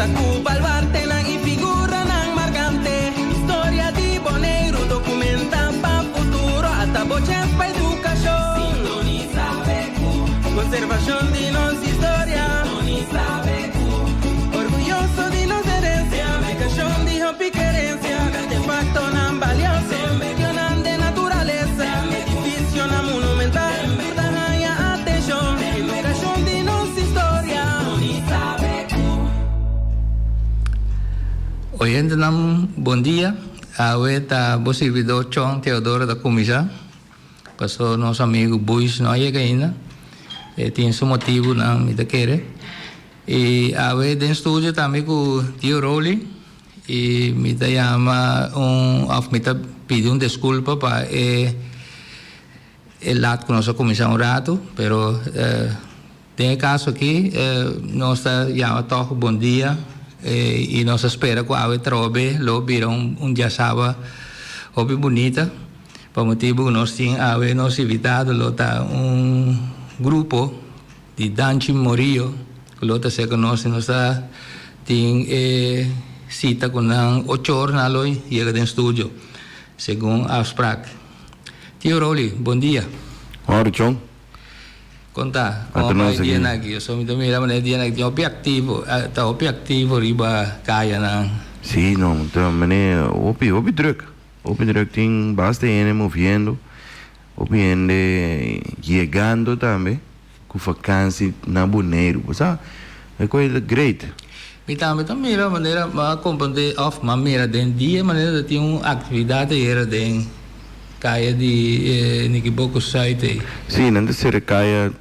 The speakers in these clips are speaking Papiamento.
Mesa ku baluartenan i figuranan markante. Historia di Boneiru dokumentá pa futuro. Ata bo chèns pa edukashon. Sintonisá BQ. Konservashon di nos historia. Sintonisá BQ. Orguyoso di nos herensia. Publikashon di hopi kerensia. Artefaktonan balioso. Medionan den naturalesa. Edifisionan monumental. Tur ta haña atenshon. Edukashon di nos historia. Oyentenan bon dia, awe ta bo sirbidor Chon Teodoro ta kuminsá, paso nos amigu Buis no a yega ainda, e tin su motibunan mi ta kere. I awe den studio tambe ku Tio Roly i mi ta yama un òf mi ta pidi un deskulpa pa e e lat ku nos a kuminsá un ratu, pero. Den e kaso aki nos ta yama tòg bon dia i nos ta spera ku awe trobe lo bira un diasaba hopi bunita pa motibu ku nos tin awe nos invitado lo ta un grupo di Danchi Morillo ku lo ta ser ku nos i nos ta tin e sita ku nan ocho or nan lo yega den studio segun afsprak. Tio Roly, bon dia. Hòri Chon. Kon ta? Kon a bai dianan aki? Pasobra mi ta mira manera dianan aki tin hopi aktivo, ta hopi aktivo riba kayanan. Sí, no, ta manera hopi, hopi druk. Hopi druk, tin basta hende moviendo, hopi hende yegando tambe ku vakansi na Boneiru. Bo sa, e kos ta great. Mi tambe ta mira manera mi a komprendé òf mi a mira den dia manera ta tin un aktividat ayera den. Kaya di Nikiboko Zuid ei. Sí, nan ta sera kaya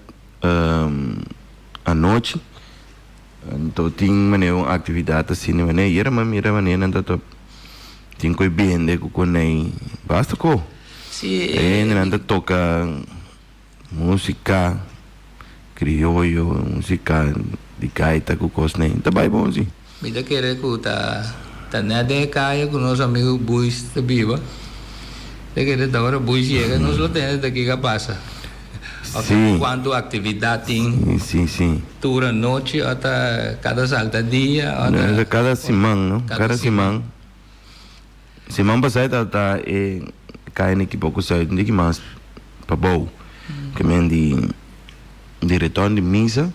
anochi. Anto tin manera un aktividat asina manera. Yera mi a mira manera nan ta ta tin koe bende ku konei basta ko. Sí. E hendenan ta toka Musica crioyo, musica di gaita cu cosnan ta bay bon si. Mi ta kere cu ta ta net den e caya cu nos amigo Buis ta biba. Ta kere ta ora Buis yega nos lo tende ta kico a pasa. Of ta cuanto actividad tin. Si, si. Tur anochi of ta cada salta dia of ta. No, cada siman no, cada siman. Siman pasá e tabata e kaya na ekipo ku Zuid un tiki mas pabou ke men di di retorno di misa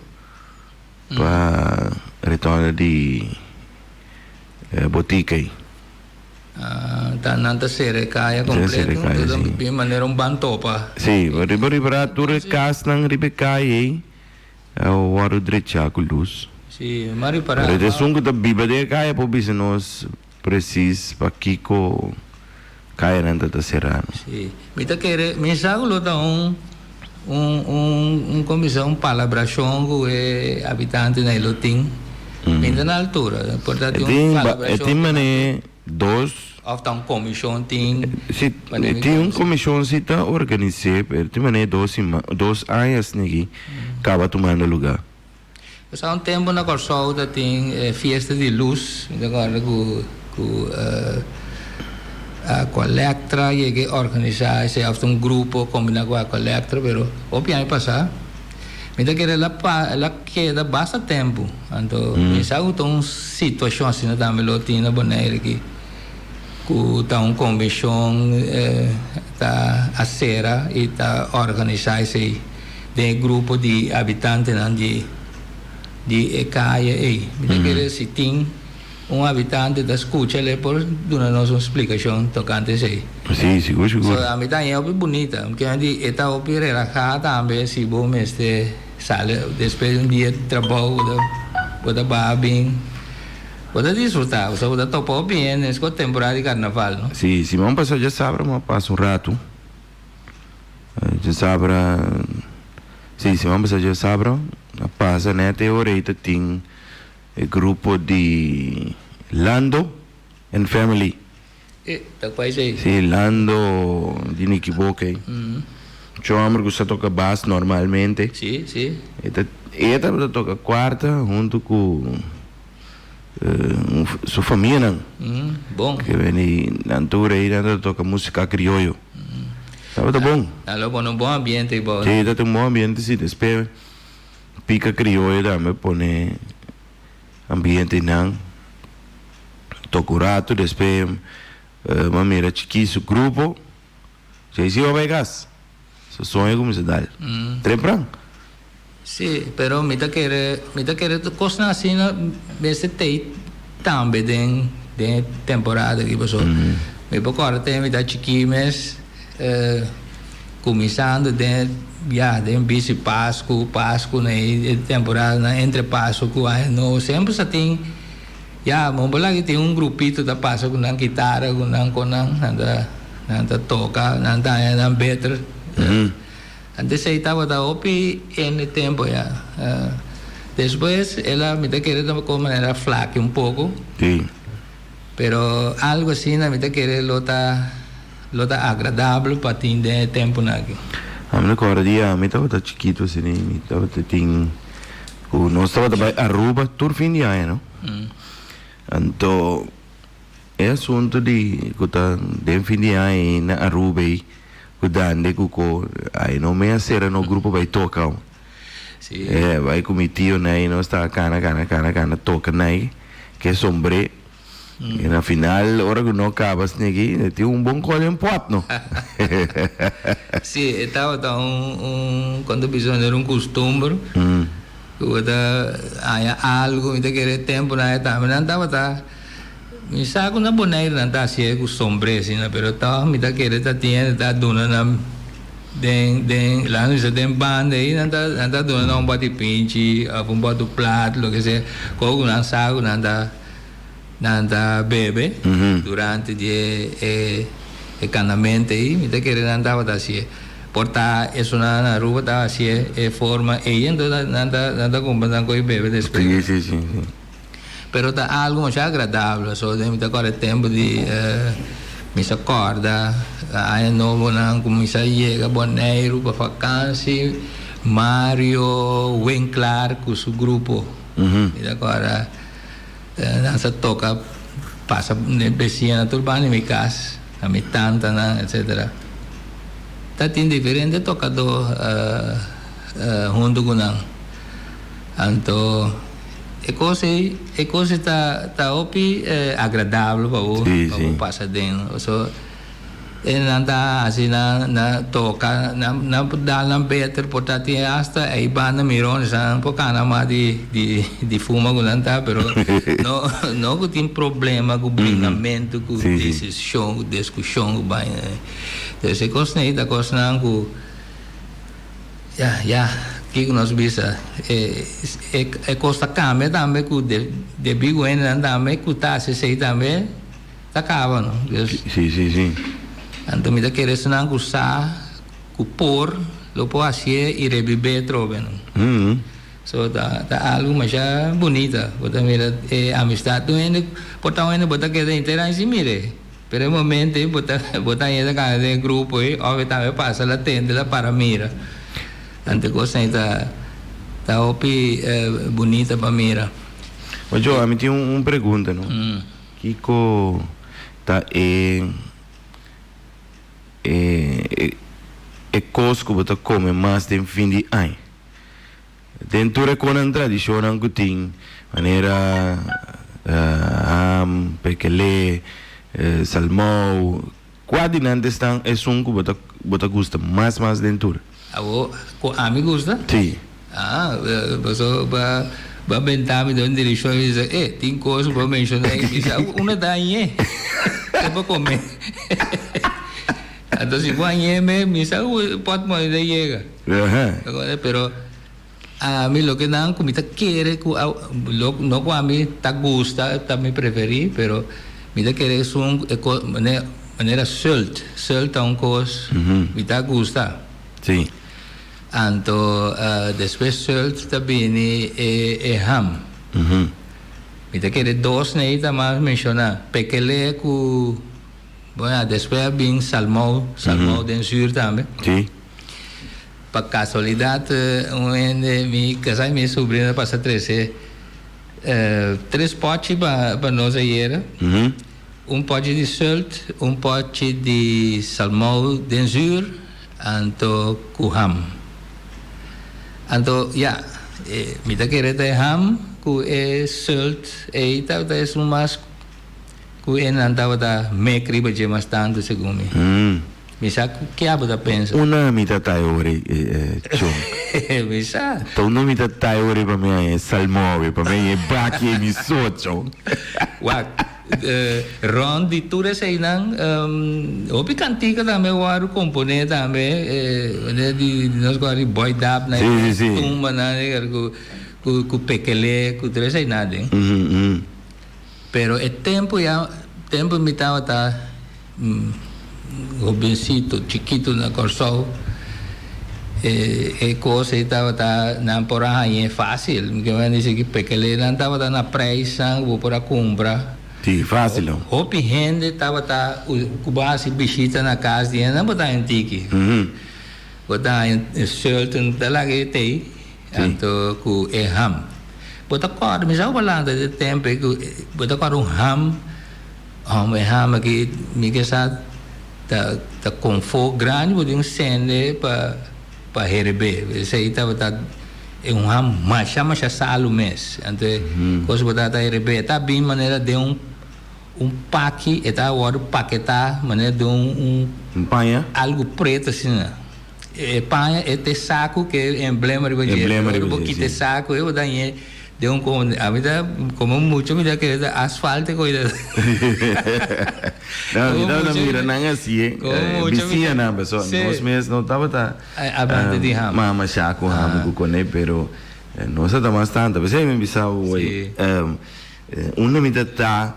pa retorno di botika ei. Ta nan ta sera e kaya kompleto entonces bin manera un ban topa. Si, riba riba tur e kasnan riba e kaya ei a wòrdu drechá ku lus. Si, m'a ripará. Pero esun ku ta biba den e kaya por bisa nos. Precies pakico cayanan ta ta cera no? Si, mi ta kere, mi sa cu lo ta un, un, un, un como bisa, un palabracion cu e habitantenan lo tin. Mi ta na altura, por ta tin un palabracion. E tin mane dos. Of ta un comision tin. Si, tin un comision si ta organise, pero tin mane dos siman, dos añas niki caba tumando lugar. Pasá un tempu na Kòrsou ta tin e fiesta di lus, mi ta kòrda ku ku Aqualectra yega e organisá esei òf ta un grupo kombiná ku Aqualectra pero hopi aña pasá mi ta kere el a el a keda basta tempu anto mi sa ku ta un situashon asina tambe lo tin na Bonaire aki ku ta un konvenshon ta a sera i ta organisá esei. Den e grupo di habitantenan di di e kaya ei. Mi ta kere si tin un habitante ta skucha le por duna nos un splikashon tokante esei. Si, sigur sigur. So ami ta haña hopi bunita. Mi kende di e ta hopi relahá tambe si bo mester sali despues di un dia di trabou bo ta bo ta baha bin bo ta disfrutá. Pasobra bo ta topa hopi hende esco temporada di karnaval no. Si, siman pasá djasabra mi a pasa un ratu. Djasabra, si, siman pasá djasabra a pasa nèt e ora ei ta tin e grupo di Lando and Family. E, ta kua esei? Si, Lando di Nicky Boca ei. Mucho homber ku sa toka bas normalmente. Si, si. E ta, e tabata toka kuarta huntu ku su famianan. Bon. Ke bini nan tur ei nan ta toka musika krioyo. Tabata bon. Nan lo pone un bon ambiente ei bo. Sí, ta un bon ambiente sí. Despues pika krioyo tambe pone. ambiente einan. Toka un ratu, despues m'a mira chikí su grupo. Djei si bo bai kas. Su soño kuminsá dal. Trempran. Sí, pero mi ta kere, mi ta kere tur kosnan asina mester tei tambe den den e temporada aki pasobra mi por kòrda te mi ta chikí mes kuminsando den ya den bisi pasku, pasku na e temporadanan entre pasku ku aña nobo semper sa tin ya bo por laga tin un grupito ta pasa ku nan kitara ku nan konan nan ta nan ta toka nan ta haña nan beter. Antes ei tabata hopi en e tempo ya. Despues el a, mi ta kere ta como manera flaki un poco. Sí. Pero algo asina mi ta kere lo ta, lo ta agradable pa tin den e temponan aki. Ami ta corda dia ami tabata chikito asina y mi tabata tin cu nos tabata bay Aruba tur fin di aña no. Anto e asunto di cu ta den fin di aña ey na Aruba ey. Ku dande ku ko ai no me a sera no grupo bai toka aun. Sí. Eh, bai ku mi tio nai nos ta kana kana kana kana toka nai ke sombré. I na final ora ku no kaba sniki tin un bon kol en pot no. Sí, e tabata un un kon ta bisa manera un kustumber ku bo ta haña algu mi ta kere tempunan e tambe nan tabata. Mi sa ku na Boneiru nan ta hasié ku sombré asina, pero tòg mi ta kere ta tin hende ta duna nan den den laga nos bisa den banda ei nan ta nan ta duna nan un bòt di pinchi òf un bòt di plat loke sea komo ku nan sa ku nan ta nan ta bebe durante di e e kanamento ei mi ta kere nan tabata hasié por ta esunnan na Aruba ta hasié e forma ei anto nan ta nan ta kumpra nan ko'i bebe despues. Sí sí sí sí. Pero ta algo masha agradabel, so mi ta kòrda e tempu di mi sa kòrda aña nobonan ku mi sa yega Boneiru pa fakansi, Mario Winklaar ku su grupo. Mi ta kòrda nan sa toka pasa besiñanan tur banda di mi kas, na mi tantanan etcetera. Ta tin diferente tokadó huntu ku nan. Anto e kos ei, e kos ei ta ta hopi agradabel pa bo, pa bo pasa den. So e nan ta hasi nan nan toka, nan nan por dal nan beter, por ta tin asta ei banda mirones nan por kana mas di di di fuma ku nan ta, pero no no ku tin problema ku bringamentu, ku disishon, ku diskushon ku baina. Entonces e kosnan ei ta kosnan ku. Ya, ya, kiko nos bisa? E, e, e kos ta kambia tambe ku de, debí ku hendenan tambe ku ta hasi esei tambe ta kaba, no? Dus, Sí, sí, sí. anto mi ta kere esnan ku sa ku por lo por hasié i rebibé atrobe, no? Mm. So ta, ta algu masha bunita. Bo ta mira e amistat di un hende, por ta un hende bo ta keda henter aña sin mir'é. Pero e momento ei bo ta bo ta yega kana den e grupo ei òf e tambe pasa la tende la para mira. Anto e kosnan ei ta ta hopi bunita pa mira. Ojo, ami tin un pregunta no. Kiko ta e e e kos ku bo ta kome mas den fin di aña? Den tur e konan tradishonnan ku tin, manera ham, pekelé, salmou, kua di nan ta esnan esun ku bo ta bo ta gusta mas mas den tur? Abo ku ami gusta? Sí. Ah, paso ba ba benta mi den un direkshon i bisa, eh, tin kos ku bo a menshoná i bisa, unda ta añe? Ke bo kome? Anto si bo añe me, mi sa ku pòtmòni ta yega. Pero ami loke nan ku mi ta kere ku a lo no ku ami ta gusta ta mi preferí pero mi ta kere esun e kos manera manera sult sult ta un kos mi ta gusta. Sí. Anto despues sult ta bini e e ham. Mi ta kere dos nei ta mas menshoná pekele ku bueno despues a bin salmou salmou den zuur tambe. Sí. Pa casualidad un hende mi casa mi sobrino pasa trece tres pochi pa pa nos ayera. Un pochi di sult, un pochi di salmou den zuur anto cu ham. Anto ya. Mi ta kere ta e ham ku e sùlt ei tabata esun mas ku e nan tabata mek riba dje mas tantu segun mi. Mi sa ku kia bo ta pensa. Una mi ta tai ora chon. Mi sa. Ta una mi ta tai ora pa mi haña e salmowe, pa mi haña e baki ei mi so chon. Wak, rond di tur eseinan hopi kantika tambe wòrdu komponé tambe, manera di nos kòrda di Boy Dap nan e tumbanan ku pekele ku tur eseinan aden. Pero e tempu ya, tempu mi tabata hobencito, chikito na Kòrsou, e e kos ei tabata nan por a hañ'é fásil. Mi ke manda disi ki pekelenan tabata na preisnan ku bo por a kumpra. Sí, fásil no. Hopi hende tabata ku bo hasi bishita na kas di hende, nan bo ta haña tiki. Bo ta haña sùlten ta laga e tei. Anto ku e ham. Bo ta kòrda, mi sa ku bo lanta di e tempu ei ku bo ta kòrda un ham, hòm e ham aki mi ke sa ta ta konfó grandi bo tin un sende pa pa herebé. Esei tabata e un ham masha masha salu mes. Anto e kos bo tabata herebé ta bin manera den un un paki e ta wòrdu paketá manera den un un Un paña? algu pretu asina. E paña e te saku ke e emblema riba dje. Emblema riba Ora bo dje, kita e si. saku e bo ta hañ'é den un kon. Ami ta komo mucho mi ta kere ta asfalt e koida. No, mi Komo tabata mucho mi mira ta nan asi e. komo mucho mi ta Bisiñanan pasobra si. nos mes no tabata Abante di ham. mama sha ku ham ku kone pero nos a ta mas tantu. P'esei mi bisa bo Si. unda mi ta ta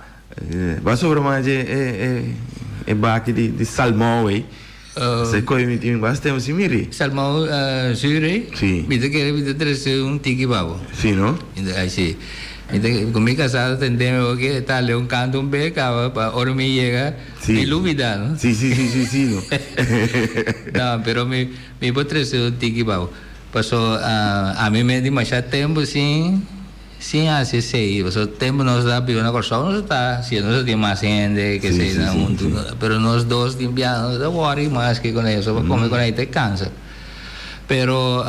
Ba sobra mas e e e baki di di salmou ei. Se koe mi tin bas tempo sin miri. Salmou zuur ei? Si. Mi ta kere mi ta trese un tiki pa bo. Si no? Ai si. Mi ta ku mi kasá ta tende mi oke e ta le un kanto un be kaba pa ora mi yega mi lubida no. Si si si si si no. No pero mi mi por trese un tiki pa bo. Paso ami me di masha tempo sin. Sin hasi esei, pasobra tempu nos ta biba na Kòrsou nos ta hasi, nos ta tin mas hende ke esei nan huntu, pero nos dos tin biaha nos ta wòri mas ke ku nan, pasobra kome ku nan ta kansa. Pero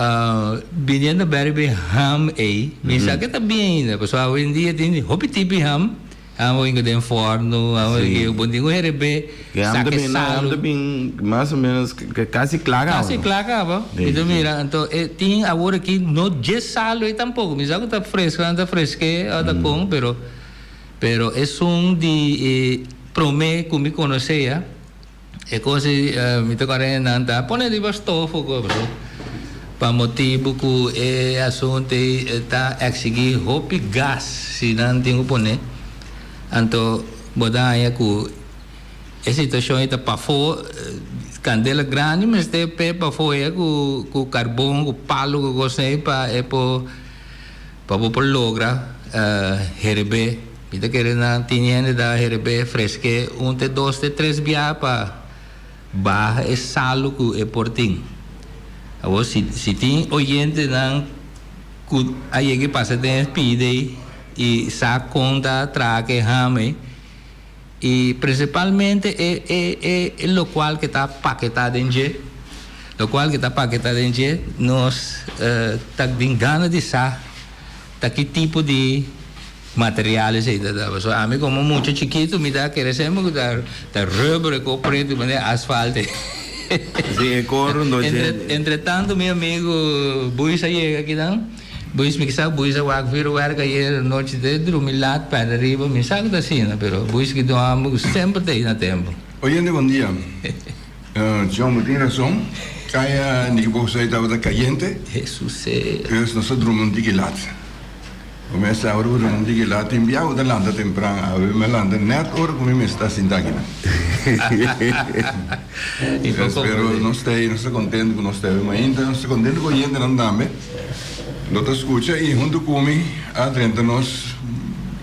biniendo bèri be ham ei, mi sa ke ta bien ainda, pasobra awendia tin hopi tipo di ham. Amo inga den forno, amo ke bo tin ku herebé, saka e salu. Ham ta bin mas o menos kasi kla kaba. Kasi kla kaba. Mi ta mira anto e tin awor aki no dje salu ei tampoko. Mi sa ku ta fresko, nan ta fresk'é o ta kon, pero pero esun di e promé ku mi konosé ya. E kos ei mi ta kòrda nan ta pone riba stof o kos pa motibu ku e asuntu ei ta eksigí hopi gas si nan tin ku pone. Anto bo ta haña ku e situashon ei ta pafó kandela grandi mester p'e pafó ei ku ku karbon ku palu ku kos ei pa e por Pa bo por logra herebé, mi ta kere nan tin hende ta herebé fresk'é un te dos te tres bia pa baha e salu ku e por tin. Awor si si tin oyentenan ku a yega i pasa den e pida ei i sa kon ta traha ku e ham ei i prinsipalmente e e e lokual ke ta paketá den dje, lokual ke ta paketá den dje nos ta tin gana di sa ta ki tipo di material esei ta ta. Pasobra ami komo mucha chikitu mi ta kere semper ku ta ta rubber e ko pretu manera asfalt ei. Si e ko rondó dje. Entre tanto mi amigu Buis a yega akinan. Buis mi kisa buis a wak vuurwerk ayer anochi te drumi laat perde riba mi sa ku ta asina pero buis ki don amo ku semper ta ei na tempo. Oyente bon dia. John bo tin rason kaya di bo sa tabata kayente. Hesus e. Dus nos a drumi un tiki lat. Bo mes sa ora bo drumi un tiki lat tin bia bo ta lanta tempran awe mi a lanta net ora ku mi mes ta sinta akinan. Pero nos ta nos ta contento cu nos ta awe mainta, nos ta contento cu oyentenan tambe lo ta scucha y hunto cu mi a drenta nos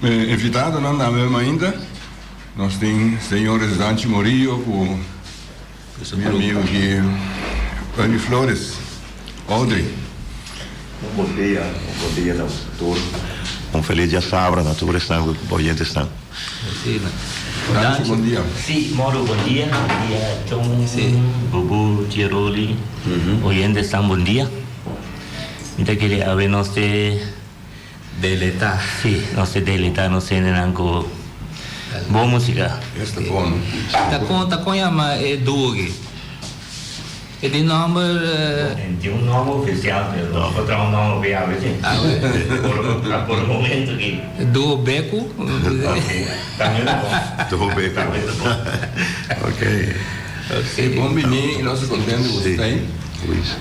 invitadonan tambe awe mainta. Nos tin señores Danchi Morillo cu mi amigo aki Ernie Flores, Audrey. Un bon dia, un bon dia na tur. Un feliz diasabra na tur esnan ku oyentesnan. Danchi, bon dia. Sí, Moro, bon dia. Bon dia, John, Bubu, Tieroli, oyentesnan, bon dia. Mi ta kere awe nos te. Deleitá. Sí, nos te deleitá nos hendenan ku bon músika. Esta bon. Ta kon ta kon yama e duo aki? E tin nòmber. E tin un nòmber ofisial pero nos por traha un nòmber pa e awe sí. Por por e momento aki. Duo Beku? Tambe ta bon. Duo Beku. Tambe ta bon. Ok. E bon bini y nos ta contento cu bo ta ahi.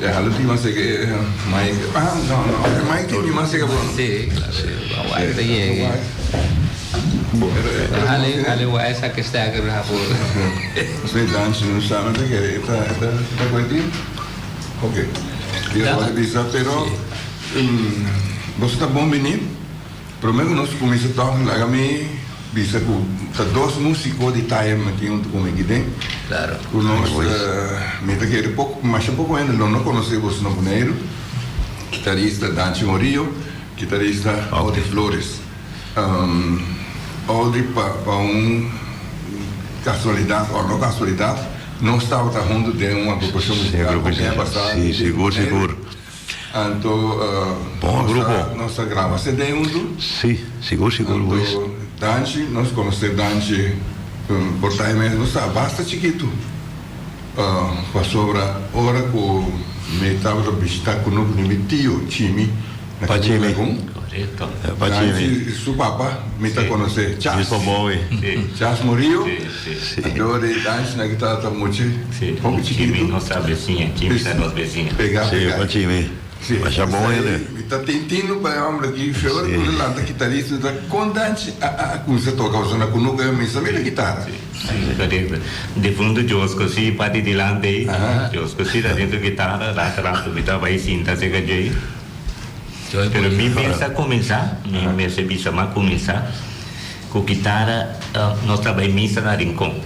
E halo tin mas seke Mike. Ah no no Mike tin mi mas seke bo. Si claro e ta yega. Hale hale waya sa ke sterker na por. Esei danchi no sa no ta kere e ta e ta ta koe tin. Ok. Dios wak bisa pero boso ta bon bini. Prome ku nos kuminsá tòg laga mi bisa ku ta dos músiko di taya mi tin huntu ku mi aki den. Ku nos mi ta kere poko masha poko hende lo no konosé boso na Boneiru, kitarista Danchi Morillo, kitarista Audrey Flores. Audrey pa pa un kasualidat òf no kasualidat nos tabata huntu den un agrupashon musikal hopi aña pasá Sí, sigur sigur. Anto Bon grupo. nos a graba CD huntu. Sí, sigur sigur Luis. Anto Danchi, nos conoce Danchi por ta e mes nos ta basta chikitu pasobra ora cu mi tabata bishita cunucu di mi tio Chimi na Pa Caminda Chimi. Lagun. Correcto. Pa Chimi. Danchi su papa mi ta conoce Chas. Mismo boy. Chas Murillo. Sí, sí. Anto di Danchi na ki tabata muchi. Sí, Hopi Chimi chikitu. nos ta besiña, Chimi ta nos besiña. Pega, Sí, pega. pa Chimi. Sí, Masha bon hende. Mi ta tintino pa e hombre aki, feo Sí. ku lanta kitarista, ta kon Danchi a a kuminsa toka pasobra na kunuku e misa mira kitara. Sí, korekto. Difunto Josco sí parti dilanti ei. Josco sí ta den su kitara, rato rato mi ta bai sinta serka djei. Pero mi mes a kuminsá, mi mester bisa mi a kuminsá ku kitara, nos ta bai misa na Rincon.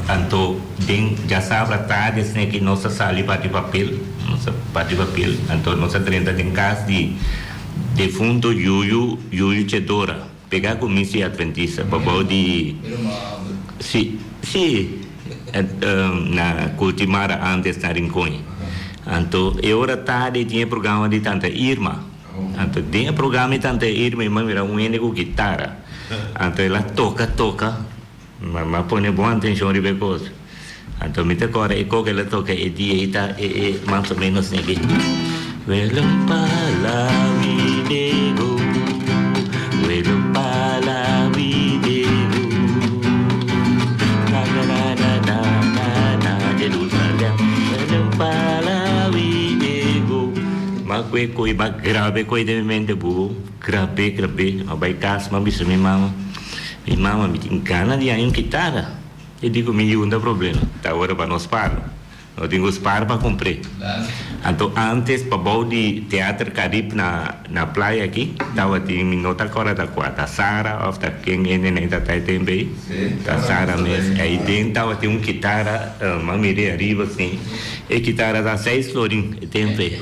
Anto den djasabra tardi asina ki nos a sali bati papel, nos a bati papel, anto nos a drenta den kas di defunto Yuyu, Yuyu Chedora, pegá ku misa di Adventista, pabou di, si, si, na Cultimara antes na Rincon. Anto e ora tardi tin e programa di Tanta Irma. Anto den e programa di Tanta Irma mi mira un hende ku kitara. Anto el a toka toka, mi a pone bon atenshon riba e kos. Anto mi ta kòrda e kos ku el a toka e dia ei ta e e mas o ménos negi. Welum palawi dego, welum palawi dego, na na na na na na na Jerusalem, welum palawi dego. Ma ku e koi, ma grabe koi den mi mente bubu, grabe, grabe. Ma bai kas, ma bisa mi mama, mi mama mi tin gana di haña un kitara. E di ku mi yu, no ta problema, ta ora pa nos parla. No tin ku spar pa kumpr'é. Anto antes pabou di Teater Carib na na playa aki tabatin mi no ta kòrda ta kua ta Sara òf ta ken hende nan ta ta e tempu ei ta Sara mes ei den tabatin un kitara m'a mir'é ariba asin e kitara ta seis florin e tempu ei.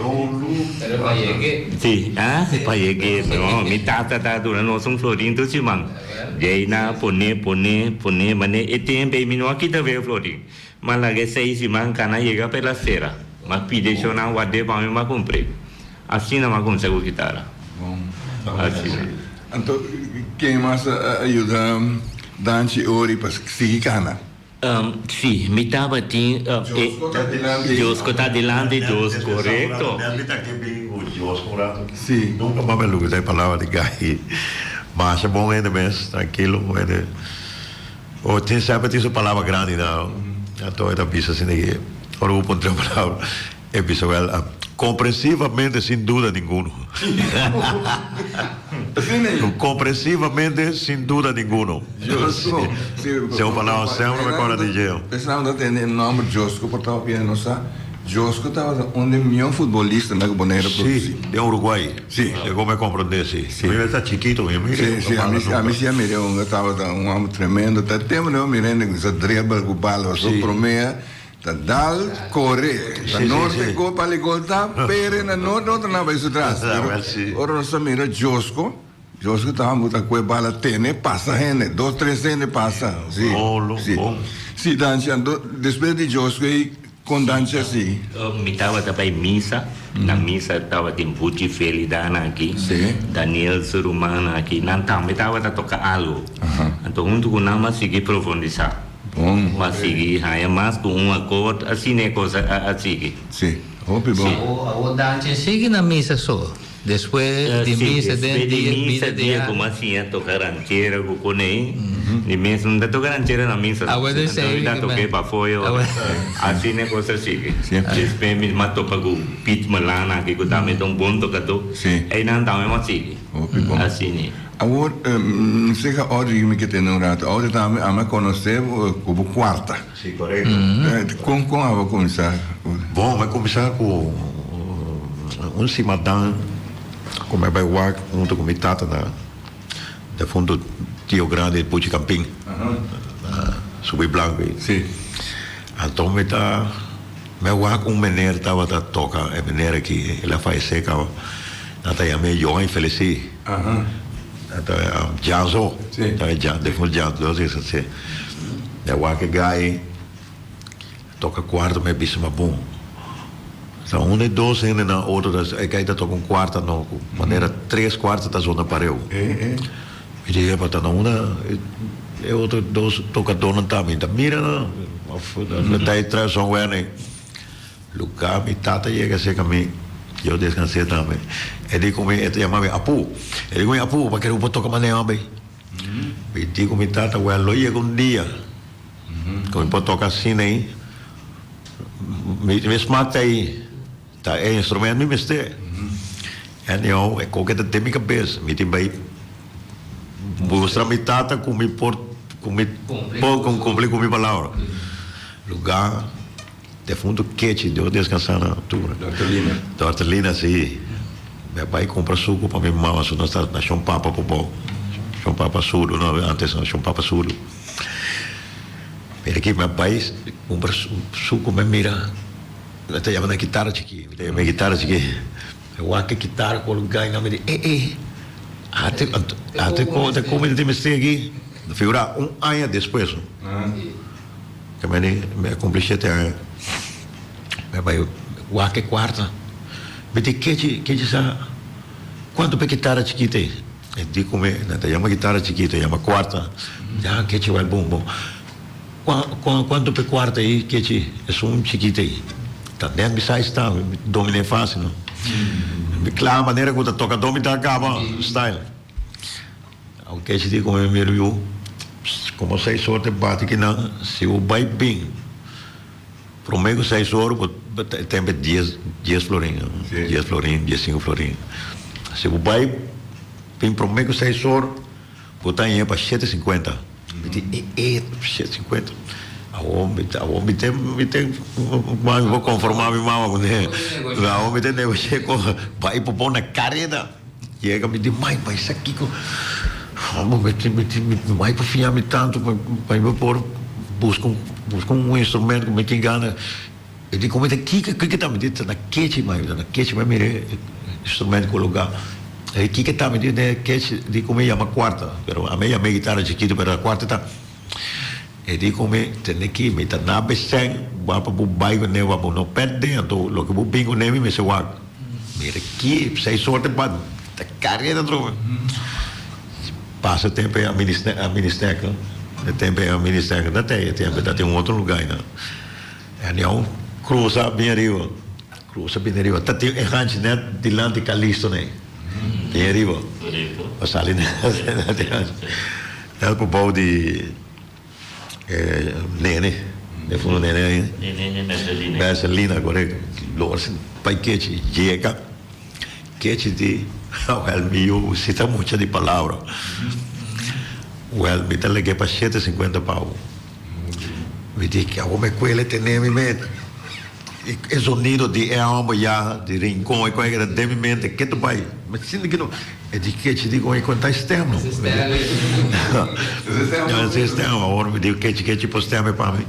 Si ah pa yeg'é no mi tata ta duna nos un florin tur siman djei nan a pone pone pone manera e tempu ei mi no a kita veo florin. M'a laga e seis siman kana yega pa e la sera. M'a pidi e shownan ward'é pa mi m'a kumpr'é. Asina m'a kumsa ku kitara. Asina. Anto ken mas a yuda Danchi Ori pa sigui kana? Si, mi tabatin e. Josco ta dilanti. Josco ta dilanti, Josco, korekto. Mi ta ke bin ku Josco un rato. Si. Nunka m'a me lubida e palabra di Gai. Masha bon hende mes, trankilo, hende. O tin semper tin su palabra grandi na anto e ta bisa asina ki ora bo puntra un palabra e bisa wel comprensivamente sin duda ninguno. Comprensivamente sin duda ninguno. Josco. Si e un palabra semper mi acorda di dje. Esnan ta tende e nomber Josco por tabata pia no sa. Josco tabata un di mion futbolista na ku Bonaire a produci. Si, den Uruguay. Si. Segun mi comprende si. Si. Mi ta chikito mi mira. Si, si, ami si, ami si a mira un tabata un homber tremendo. Ta tempo no mira hende ku sa dribble ku bala. Si. So promea ta dal kore. Ta Si, si, norte si. gol pali gol ta pere na norte otro nan bai su tras. Ah, Pero wel si. ora nos ta mira Josco, Josco ta hamber ta kue bala tene pasa hende, dos tres hende pasa. Si. Bon, Si. bon. Si, danchi. Anto despues di Josco ei. Kon Dantje a sigui? Mi tabata bai misa, na misa tabatin Buchi Feli Dana aki, Daniel su rumannan aki, nan tambe tabata toka algo. Anto huntu ku nan mi a sigui profundisá. Mi a sigui haña mas ku un akord, asina e kos a sigui. Sí, hopi bon. Awor Dantje sigui na misa so? Despues di misa den dia bida di dia ku mi a siña toka ranchera ku konei, di mes no ta toka ranchera na misa no, anto mi ta toka e bafoyo, asina e kos a sigui. Despues mi a topa ku Piet Melana aki ku tambe ta un bon tokadó, einan tambe mi a sigui. Asina. Awor, mi sega Audrey mi ke tende un rato. Audrey tambe ami a konosé bo ku bo kuarta. Si, korekto. Kon kon abo a kuminsá? Bon, mi a kuminsá ku un simadan ku mi a bai wak huntu ku mi tata na defuntu tio grandi Puchi Kampin na Subi Blanku ei. Si. Anto mi ta mi a wak un meneer tabata toka, e meneer aki el a fayesé kaba, nan ta yam'é Johan Felisi. Nan ta Janzo, defuntu Janzo, si. Mi a wak e gai toka kuarta mi a bisa ma bon ta un e dos hende nan otro ta e gai ta toka un kuarta no ku manera tres kuarta ta zona pareu mi di epa ta na una e otro dos tokadornan ta mi ta mira nan of ta e trae somewhere nei luga mi tata yega serka mi Dios descanse tambe e di ku mi e ta yama mi apu e di ku mi apu pa kere bo por toka manera bay. Mi di ku mi tata, Wèl, lo yega un dia ku mi por toka asina ei. Mi smak ta ei, ta e instrumento mi mester. Anyhow, e koke ta den mi kabes. Mi tin bai mustra mi tata ku mi por, ku mi por kumpli ku mi palabra. Lugá defuntu Kechi, Dios deskansa na tur. Dòkter Lina. Dòkter Lina, si. Mi a bai kumpra suku pa mi mama, su nos ta na Shon Papa por bou. Shon Papa Sudu, no, antes na Shon Papa Sudu. Mira aki, mi a bai kumpra suku, mi a mira, mi ta yama nan kitara chikí, mi ta yama e kitara chikí. Mi wak e kitara ku ol gai nan, mi di, eh, eh, ate, ate ku mi ta tin mester aki. Figura, un aña despues. Ke meni mi a kumpli shete aña, mi a bai wak e kuarta. Mi di, Kechi, Kechi sa kuantu pa e kitara chikito ei? E di ku mi, nan ta yama kitara chikito, e yama kuarta. Mi di, ah, Kechi wèl bon, bon. Kua, kua, kuantu pa e kuarta ei, Kechi, esun chikito ei? Ta nèt mi sa esta, mi dominé fásil, no. Mi kla manera ku ta tokadó mi ta kaba style. Aunke si di come mi riu, como seis or te bati kinan, si bo bai bin prome cu seis or bo ta tempe dies dies florin, dies florin, dies cinco florin. Si bo bai bin prome cu seis or bo ta haña pa shete cincuenta. Mi di e e shete cincuenta. Awor mi ta awor mi ten mi ten mi por conforma mi mama cune. Awor mi ta negocia cu bai por pone na careda. Yega mi di, Mai, mai sa kiko? Amo mi tin, mi tin, mi mai por fiña mi tantu pa pa mi por buska un buska un instrumento ku mi tin gana. E di komo ta kiko kiko ta? Mi di ta na kechi mai, ta na kechi mai mira e instrumento koloká. E di kiko ta? Mi di den e kechi di komo e yama kuarta, pero ami a yama e gitara chikitu pero ta kuarta ta. E di ku mi, Tende ki, mi ta na besèn, wak pa bo bai kuné, wak bo no pèrdè, anto loke bo bin kuné mi mester wak. Mira ki, seis or ta bat, ta kareda atrobe. Pasa tempu e a minister, e tempu e a minister ta tei, e tempu ta tin un otro lugá einan. Anyhow, krusa bin ariba, krusa bin ariba, ta tin e hanchi nèt dilanti Calisto nei, bin ariba, pa sali nèt e hanchi. Nèt por bou di e nene, e fundo nene ainda. Nene Mercelina. Mercelina, korekto. Lor bai kechi yega, kechi di, wèl mi yu si ta mucha di palabra. Wèl mi ta lag'é pa shete sinkuenta pau. Mi di, awor mi kuele tene mi meta. E zonido di e homber ya di Rincon e con e den mi mente ke ta bay mi sinti ki no e di kechi di con e con ta e stem no e stem awor mi di kechi kechi por stem e pa mi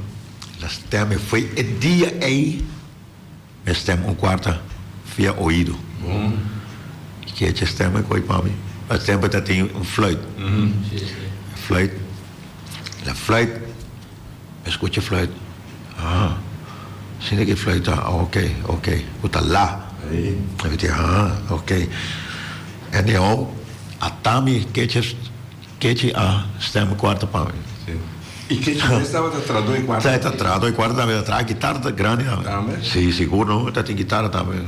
la stem e foi e dia ey mi stem un cuarta via oido kechi stem e coi pa mi a stem ta tin un fluit fluit la fluit. Mi skucha fluit. Ah. Asina ki fluit ta, ok, ok, ku ta la. Mi di, ah, ok. Anyhow, ata mi kechi, kechi a stem kuarta pa mi. I kechi mes tabata trado e kuarta? Ta trado e kuarta tambe, ta traha gitarra grandi tambe. Tambe? Si, sigur no, ta tin gitarra tambe.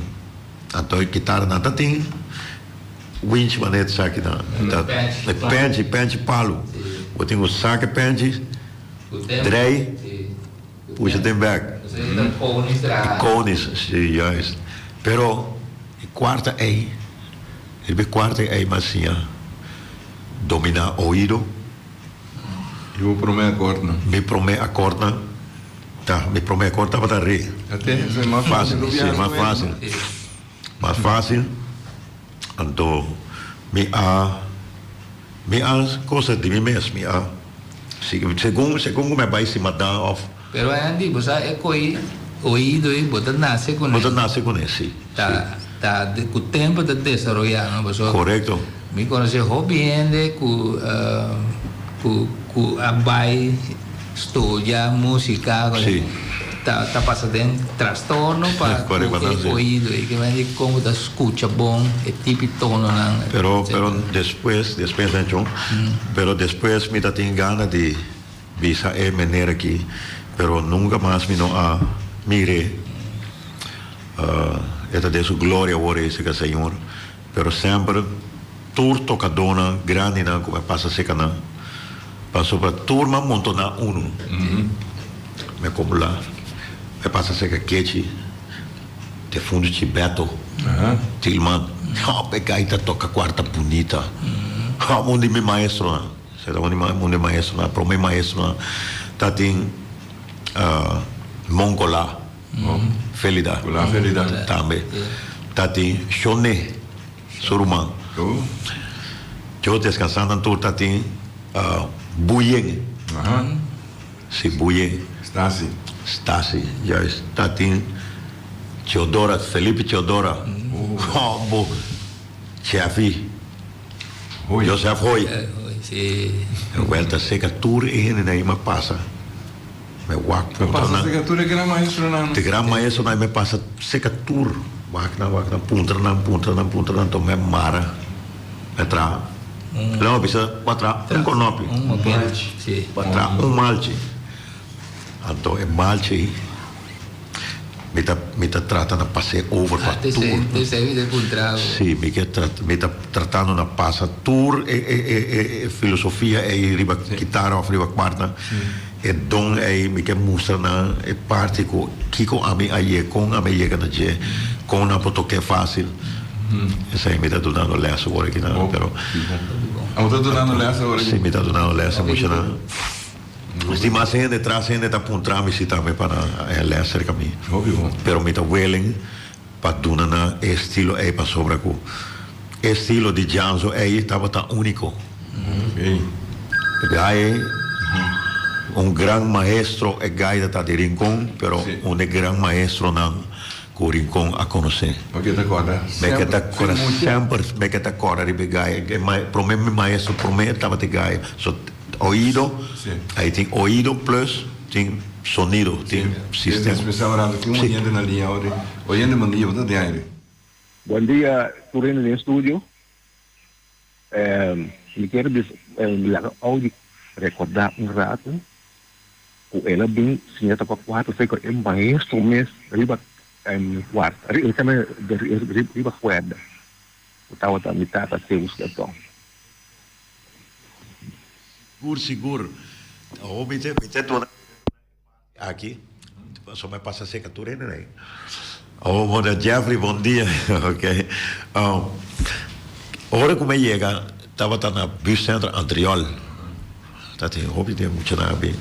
Anto e gitarra nan ta tin winch manera esaki nan. E penchi, penchi palu. Bo tin ku saka e penchi, drei. Pusha den bek. E konis, si, juist. Pero e kuarta ei, riba e kuarta ei mi a siña dominá oido. I bo promé akòrdnan? Mi promé akòrdnan ta, mi promé akòrd tabata re. Ate, esei mas fásil. Si, mas fásil. Mas fásil. Anto mi a mi a cosa di mi mes mi a segun segun cu mi a bay simadan of. Pero Andy bo sa e coy oido ey bo ta nace cune. Bo ta nace cune si. Ta ta cu tempo ta desaroya no pasobra. Corecto. Mi conoce hopi hende cu cu cu a bay studia musica Si. Ta ta pasa den trastorno pa cu e oido y ke men di con bo ta scucha bon e tipi tononan Pero pero despues despues Anchon pero despues mi ta tin gana di bisa e meneer aki pero nunca mas mi no a mire e ta den su gloria awor ey seca Señor pero semper tur tocadonan grandinan cu mi a pasa seca nan Pasobra tur m'a montoná unu. Mi a komulá. Mi a pasa serka Kechi, defuntu Chibeto, Tilman. Hòp, e gaita toka kuarta bunita. Hòp, un di mi maestronan, sera un di un di maestronan, promé maestronan ta tin Monkolá Felida tambe. Ta tin Shonné. Su ruman. Dios descansa nan tur ta tin Buyen. Si Buyen. Stasi. Stasi, juist. Ta tin Theodora, Felipe Theodora. Oh, bo Chefi. Joseph Hoy. Wel ta seca tur e hende nan ima pasa. Me wak Me pasa seca tur e gran maestronan. E gran maestronan me pasa seca tur. Wak nan, wak nan, puntra nan, puntra nan, puntra nan, toh me mara, me traha. Lo bisa bo a traha un konopi. Un malchi, si. Bo a traha un malchi. Anto e malchi ei mi ta mi ta trata na pas'é over pa tur. Esei mi ta puntra bo. Si, mi ke trata mi ta tratando na pasa tur e e e e filosofia ei riba kitara òf riba kuarta. E don ei mi ke mustra nan e parti ku kiko ami a yega, kon ami a yega na dje, kon nan por tok'é fásil. Esei mi ta dunando lès awor aki nan, pero. Abo ta dunando lès awor aki? Si, mi ta dunando lès a muchanan. Si mas hende tras hende ta puntra mi si tambe pa nan haña lès serka mi. Pero mi ta willing pa duna nan e estilo ei pasobra ku e estilo di Janzo ei tabata úniko. E guy ei un gran maestro, e guy ta di Rincon pero un di gran maestronan ku Rincon a konosé. Bo ke ta kòrda Mi ke ta kòrda semper, mi ke ta kòrda riba e guy. E promé mi maestro promé tabata e guy. So oido, ei tin oido plus tin sonido, tin sistema. Especial un rato tin un oyente na liña ori. Oyente bon dia, bo ta den aire. Bon dia tur hende den studio. Mi kier bisa laga Audi recorda un rato cu el a bin siña ta pa cuatro fe cu e maestro mes riba cuarta riba cuerda cu tabata mi tata Zeus Gaton. Sigur sigur awo mi te mi te duna aki pasobra mi a pasa seka tur hende ei awo bon dia Jeffrey bon dia ok ora ku mi a yega tabata na bus center Antriol ta tin hopi den muchanan a bin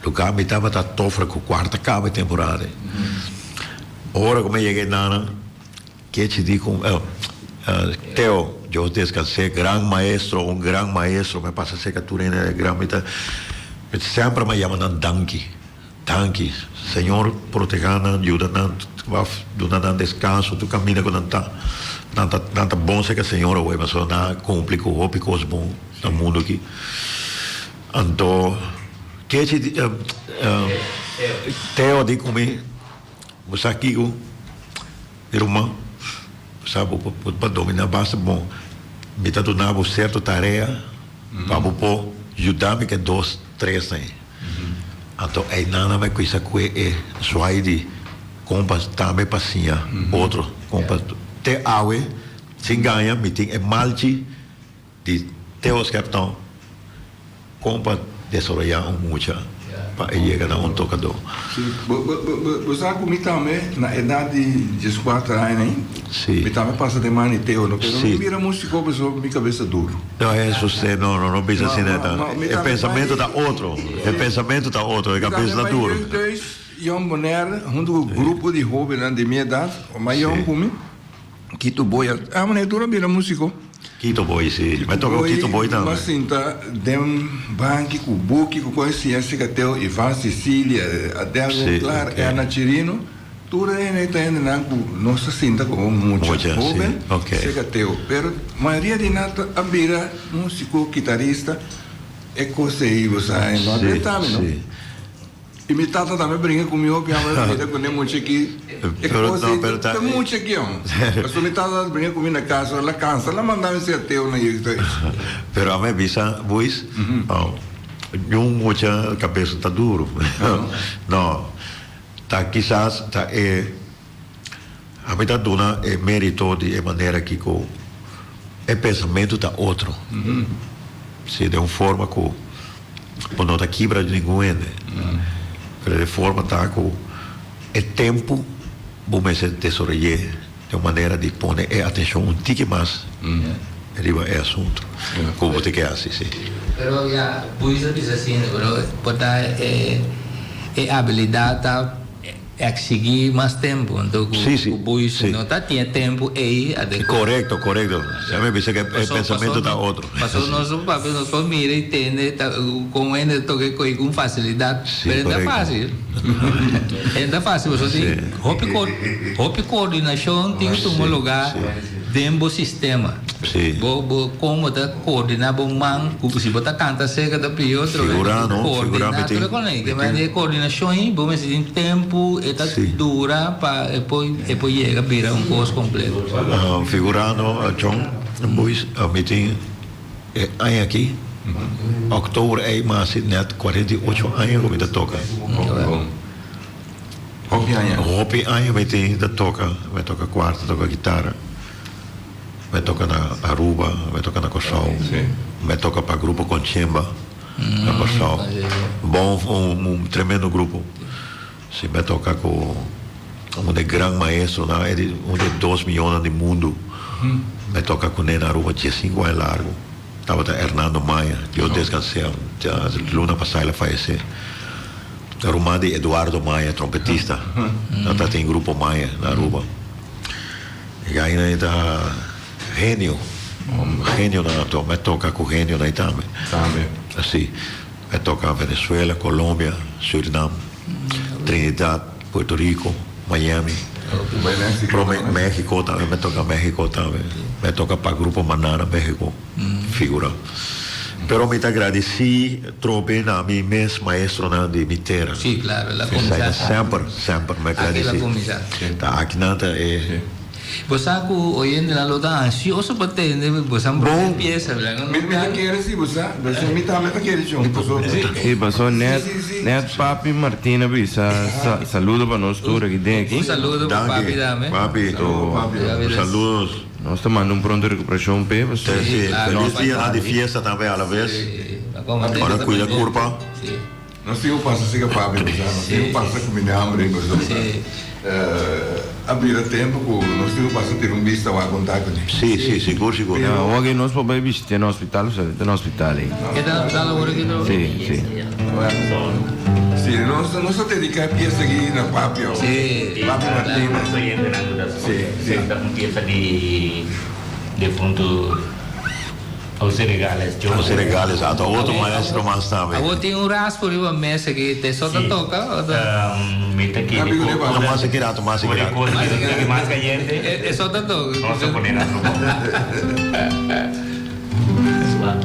lugar mi tabata tofra ku kuarta kaba e temporada ora ku mi a yega einan. Kechi di con Teo, Dios descans'é, gran maestro, un gran maestro, mi a pasa cerca tur hende e gran, mi ta semper mi a yama nan danki, danki, Señor proteha nan, yuda nan, waf duna nan descanso tur caminda cu nan ta, nan ta nan ta bon cerca Señor awe pasobra nan a cumpli cu hopi cos bon na mundo aki, anto Kechi di Teo di cu mi. Bo sa kiko, mi ruman? Bo sa bo por dominá basta bon. Mi ta duna bo sierto tarea pa bo por yuda mi ku e dos, tres ei. Anto einan nan mi a kuminsá ku e zwaai di kompas tambe pa siña otro kompas. Te awe, sin gaña, mi tin e malchi di Theo Scheptown kon pa desaroyá un mucha pa e yega na un tokadó. Sí, bo, bo, bo, bo, bo sa ku mi tambe na edat di dieskuater aña ei, Sí. mi tambe pasa den man di Theo, no? Pero Sí. mi bira músiko pasobra mi kabes ta duru. No, eso sí, no, no, no bisa Ma, asina ma, ta. ma, mi E tambe pensamentu bai ta otro, e pensamentu ta otro, e Mi tambe kabes ta bai duru. jeugdhuis Jong Bonaire huntu ku grupo di hóbennan di mi edat, o mas yòn Sí. ku mi. Quito Boy a mane tur a bira musico. Quito Boy si, mi a toca cu Quito Boy tambe. M'a sinta den banki cu buki cu con siña Sikateo, Ivan Sicilia, Adel Monclar, Erna Chirino, tur e hende ta hendenan cu nos ta sinta como mucha hoben Sikateo. Pero mayoria di nan a bira musico, kitarista, e cos ey bo sa no a drenta mi no. I mi tata tambe bringa ku mi hopi amo e bida ku ne mucha aki. E kos ei ta mucha aki amo. Pasobra mi tata ta bringa ku mi na kas ora la kansa la manda mi ser ateo na jeugdhuis. Pero amo e bisa Buis, un mucha kabes ta duru. No, ta kisas ta e ami ta duna e merito di e manera aki ku e pensamentu ta otro. Si den un forma ku. Bo no ta kibra di ningun hende, pero e forma ta ku e tempu bo mester desaroy'é di un manera di pone e atenshon un tiki mas riba e asuntu ku bo ta ke hasi, si. Pero ya, Buis a bisa asina, pero por ta e abilidat ta Exigí mas tempu, anto ku Sí, sí, ku boei sí. no ta tin e tempu ei adekuá. Korekto, korekto. Ya mi bisa ku e Paso, pensamentu paso, ta otro. paso nos por papia, nos por mira i tende ta kon hende ta toka e koi ku un fasilidat, Sí, pero e no ta korekto. fásil. E no ta fásil, pasobra Sí. tin hopi ko hopi koordinashon tin ku tuma Sí, lugá sí. den bo sistema. Sí. Bo bo kon bo ta koordiná bo man ku si bo ta kanta serka ta pidi otro vez Figurá no, figurá koordiná mi tin tur e kon ei. mi Ke tin e koordinashon ei bo mester tin tempu e ta Sí. dura pa e por e por yega bira un kos kompleto. Figurá no John Boys mi tin e aña aki oktober ei mi hasi nèt 48 aña ku mi ta toka. Hopi aña. Hopi aña mi tin ta toka, mi a toka kuarta, toka kitara. Mi a toka na Aruba, mi a toka na Kòrsou, mi a toka pa Grupo Conchemba na Kòrsou. Bon, un tremendo grupo. Si, mi a toka ku un di e gran maestronan, e di un di e dos mihónan di mundu. Mi a toka kuné na Aruba diesinku aña largu. Tabata Hernando Maya, Dios descans'é, luna pasá el a fayesé. Ruman di Eduardo Maya, trompetista. Nan ta tin Grupo Maya na Aruba. E gainan ei ta genio, genio nan a toka, mi a toka ku genionan ei tambe. Tambe. Si, mi a toka Venezuela, Colombia, Surinam, Trinidad, Puerto Rico, Miami. Bai Mexico Prome tambe? Mexico tambe, mi a toka Mexico tambe. Mi a toka pa Grupo Maná na Mexico, figura. Pero mi ta gradisí trobe na mi mes maestronan di mi tera. Sí, claro, el a Esei kuminsá ta aki. semper, semper mi a Aki el a gradisí. kuminsá. Ta akinan ta e. Bo sa ku oyentenan lo ta ansioso pa tende bo sa promé Bon. piesa, bla no Mi mi ta kere si bo sa, bo mi tambe ta kere chon paso. Sí, paso net, Sí, sí, sí. net papi Martin a bisa sa saludo pa nos tur aki den aki. Un saludo pa Danki, papi tambe. papi. Saludo pa papi. Ya ves. Saludos. Nos ta manda un pronto recuperacion p'e pasobra Sí, sí, Claro, feliz pa dia di papi. fiesta tambe a la vez. Sí, pa contento Ora cuida tambe. curpa. Sí. Nos tin ku pasa siga papi bo sa, nos tin ku pasa ku mi hamber bo sa. Sí. A bira tempo ku nos tin ku pasa tira un bista wak kon ta kuné. Sí, sí, sigur, sigur. Ya, awor ke nos por bai bishit'é na hospital, pasobra e ta na hospital ei. E ta na hospital awor aki tro? Sí, sí. Sí, nos nos ta dediká e piesa aki na papi awor. Sí. Papi Martinez. Sí, sí. Ta un piesa di defuntu José Regales. José Regales, ata otro maestro mas tambe. Awor tin un raspo riba mesa aki, te so ta toca o ta? Mi ta kere Amigo de No, mas aki rato, mas aki rato. Mas cayente. E so ta toca. Vamos a poner algo. Suave.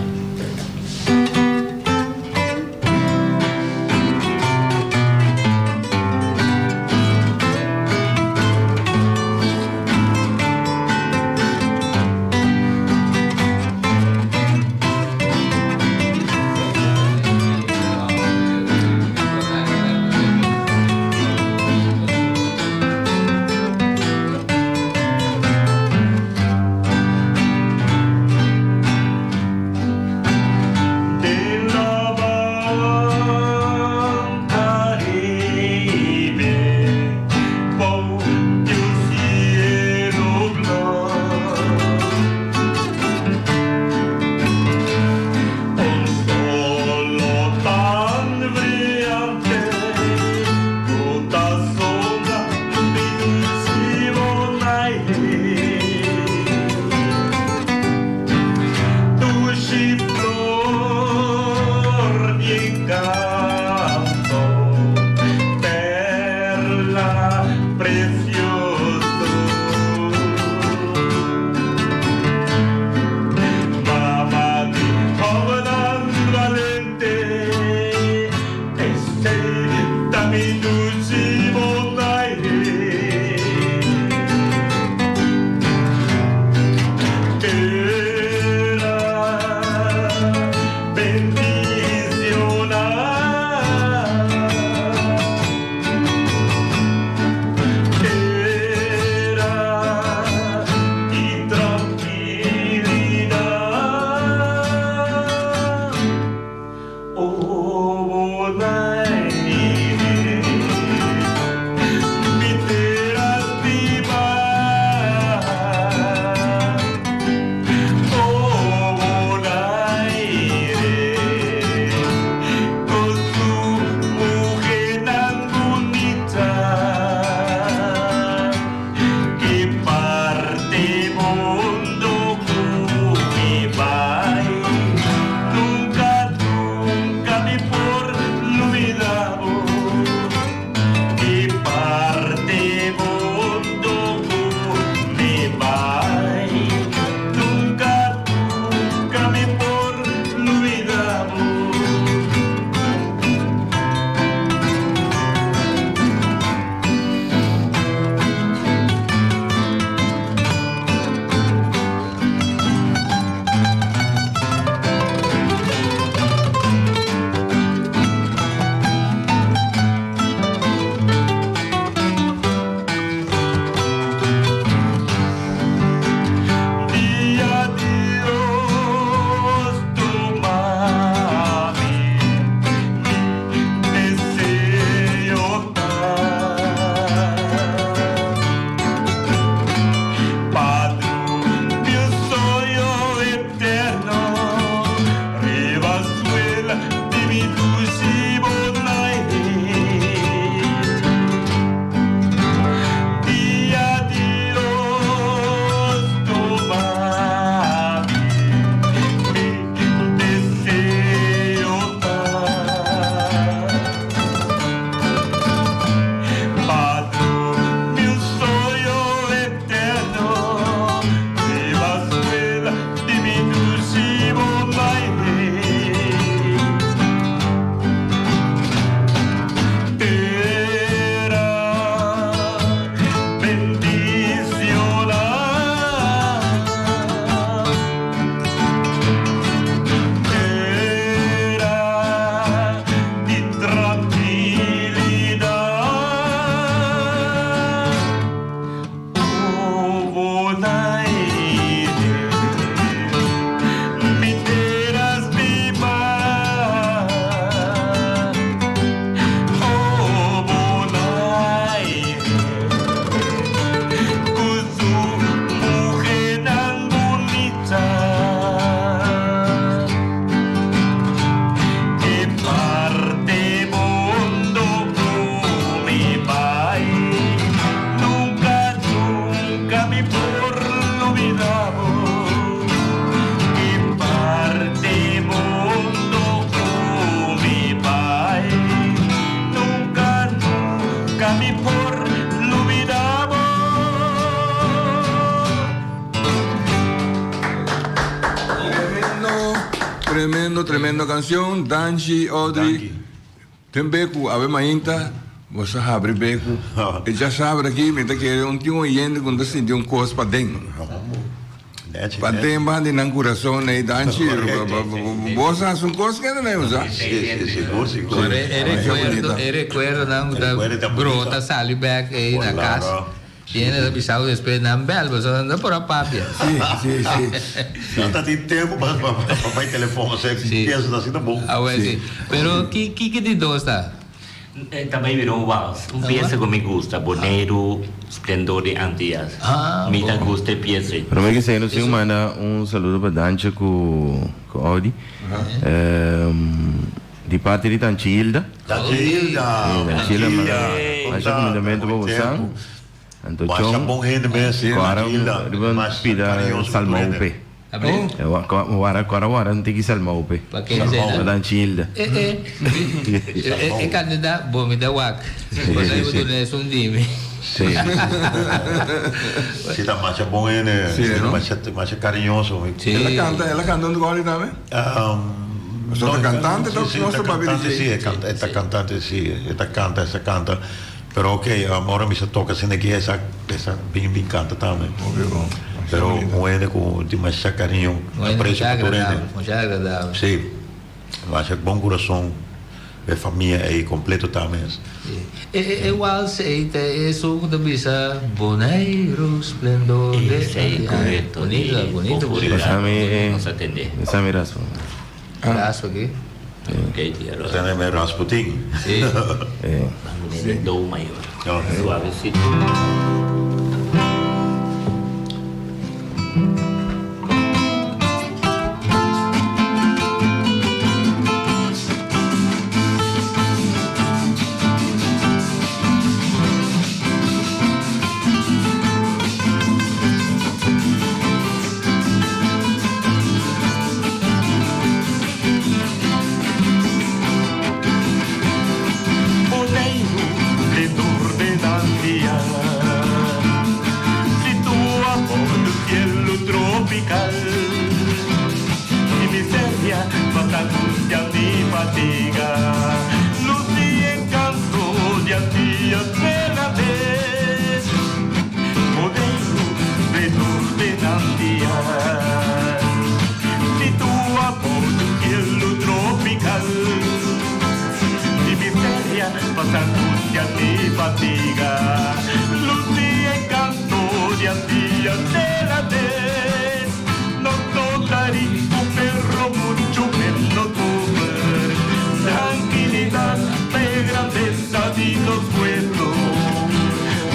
yuda bo. Ki parti mundo ku mi bai, nunka, nunka mi por lubida bo. Tremendo, tremendo, tremendo canción. Danchi, Audrey. Ten beku, awe mainta, bo sa habri beku. E djasabra aki mi ta kere un tin oyente ku ta sinti un kos paden. Paden ban di nan kurason ei danchi. Bo sa hasi un kos kende nan usa. Sigur. E rekuerdo, e rekuerdonan ku ta brota sali bek ei na kas. Tiene ta bisa bo despues nan bel pasobra nan no por a papia. Sí, sí, sí. No ta tin tempo pa pa bai telefon osea piensa ta asina bon. Awel si. Pero ki kiko di dos ta? Ta bai bira un wals. Un piesa ku mi gusta, Boneiru Splendor di Antillas. Mi ta gusta e piesa ei. Prome ke esei nos tin ku manda un saludo pa Dantje ku Audi. Di parti di Tanchi Hilda. Tanchi Hilda! Tanchi Hilda masha kumindamentu pa bosan. Anto Masha Chon bon hende mes, ku Tanchi ara Hilda. riba Masha pida cariñoso ku tur salmou hende. p'e. Wara ku ara wara un tiki salmou p'e. Pa ken esei Pa ta? Tanchi Hilda. E e e kandida bo mi ta wak. Bo ta duna esun di mi. Si. Si ta masha bon hende, Si, no? masha masha cariñoso. Si. El a canta, el a canta un goli tambe? Nos ta cantante toch? Si, Nos ta ta papia di cantante, dje. si, e ta cantante, si, e ta canta, e sa canta. Pero ok, ora mi sa toca asina aki, e sa, e sa bin bin canta tambe. Hopi bon. Pero un hende cu tin masha cariño, Un hende aprecio masha pa tur hende. agradabel, masha agradabel. Si, masha bon curason. E famia ei completo ta mes. E e wals ei ta esun ku ta bisa Boneiru splendor de Esei correcto di Bonito, bonito, bonito. Pasami Nos atende. Pasami raspo. Raspo aki. Ok, tia Rosa. Tene me Rasputin. Si. Vamos nele do mayor. Suavecito. Boneiru, splendor de Antia. Situa por tu cielo tropical. Ni miseria, más angustia ni fatiga. Luz y encanto de Antillas de la vez. Boneiru, splendor de Antia. Situa por tu cielo tropical. Ni miseria, más angustia ni fatiga. Luz y encanto de Antillas de la vez. No tocaría un perro mucho menos comer. Tranquilidad de grandeza y los pueblos.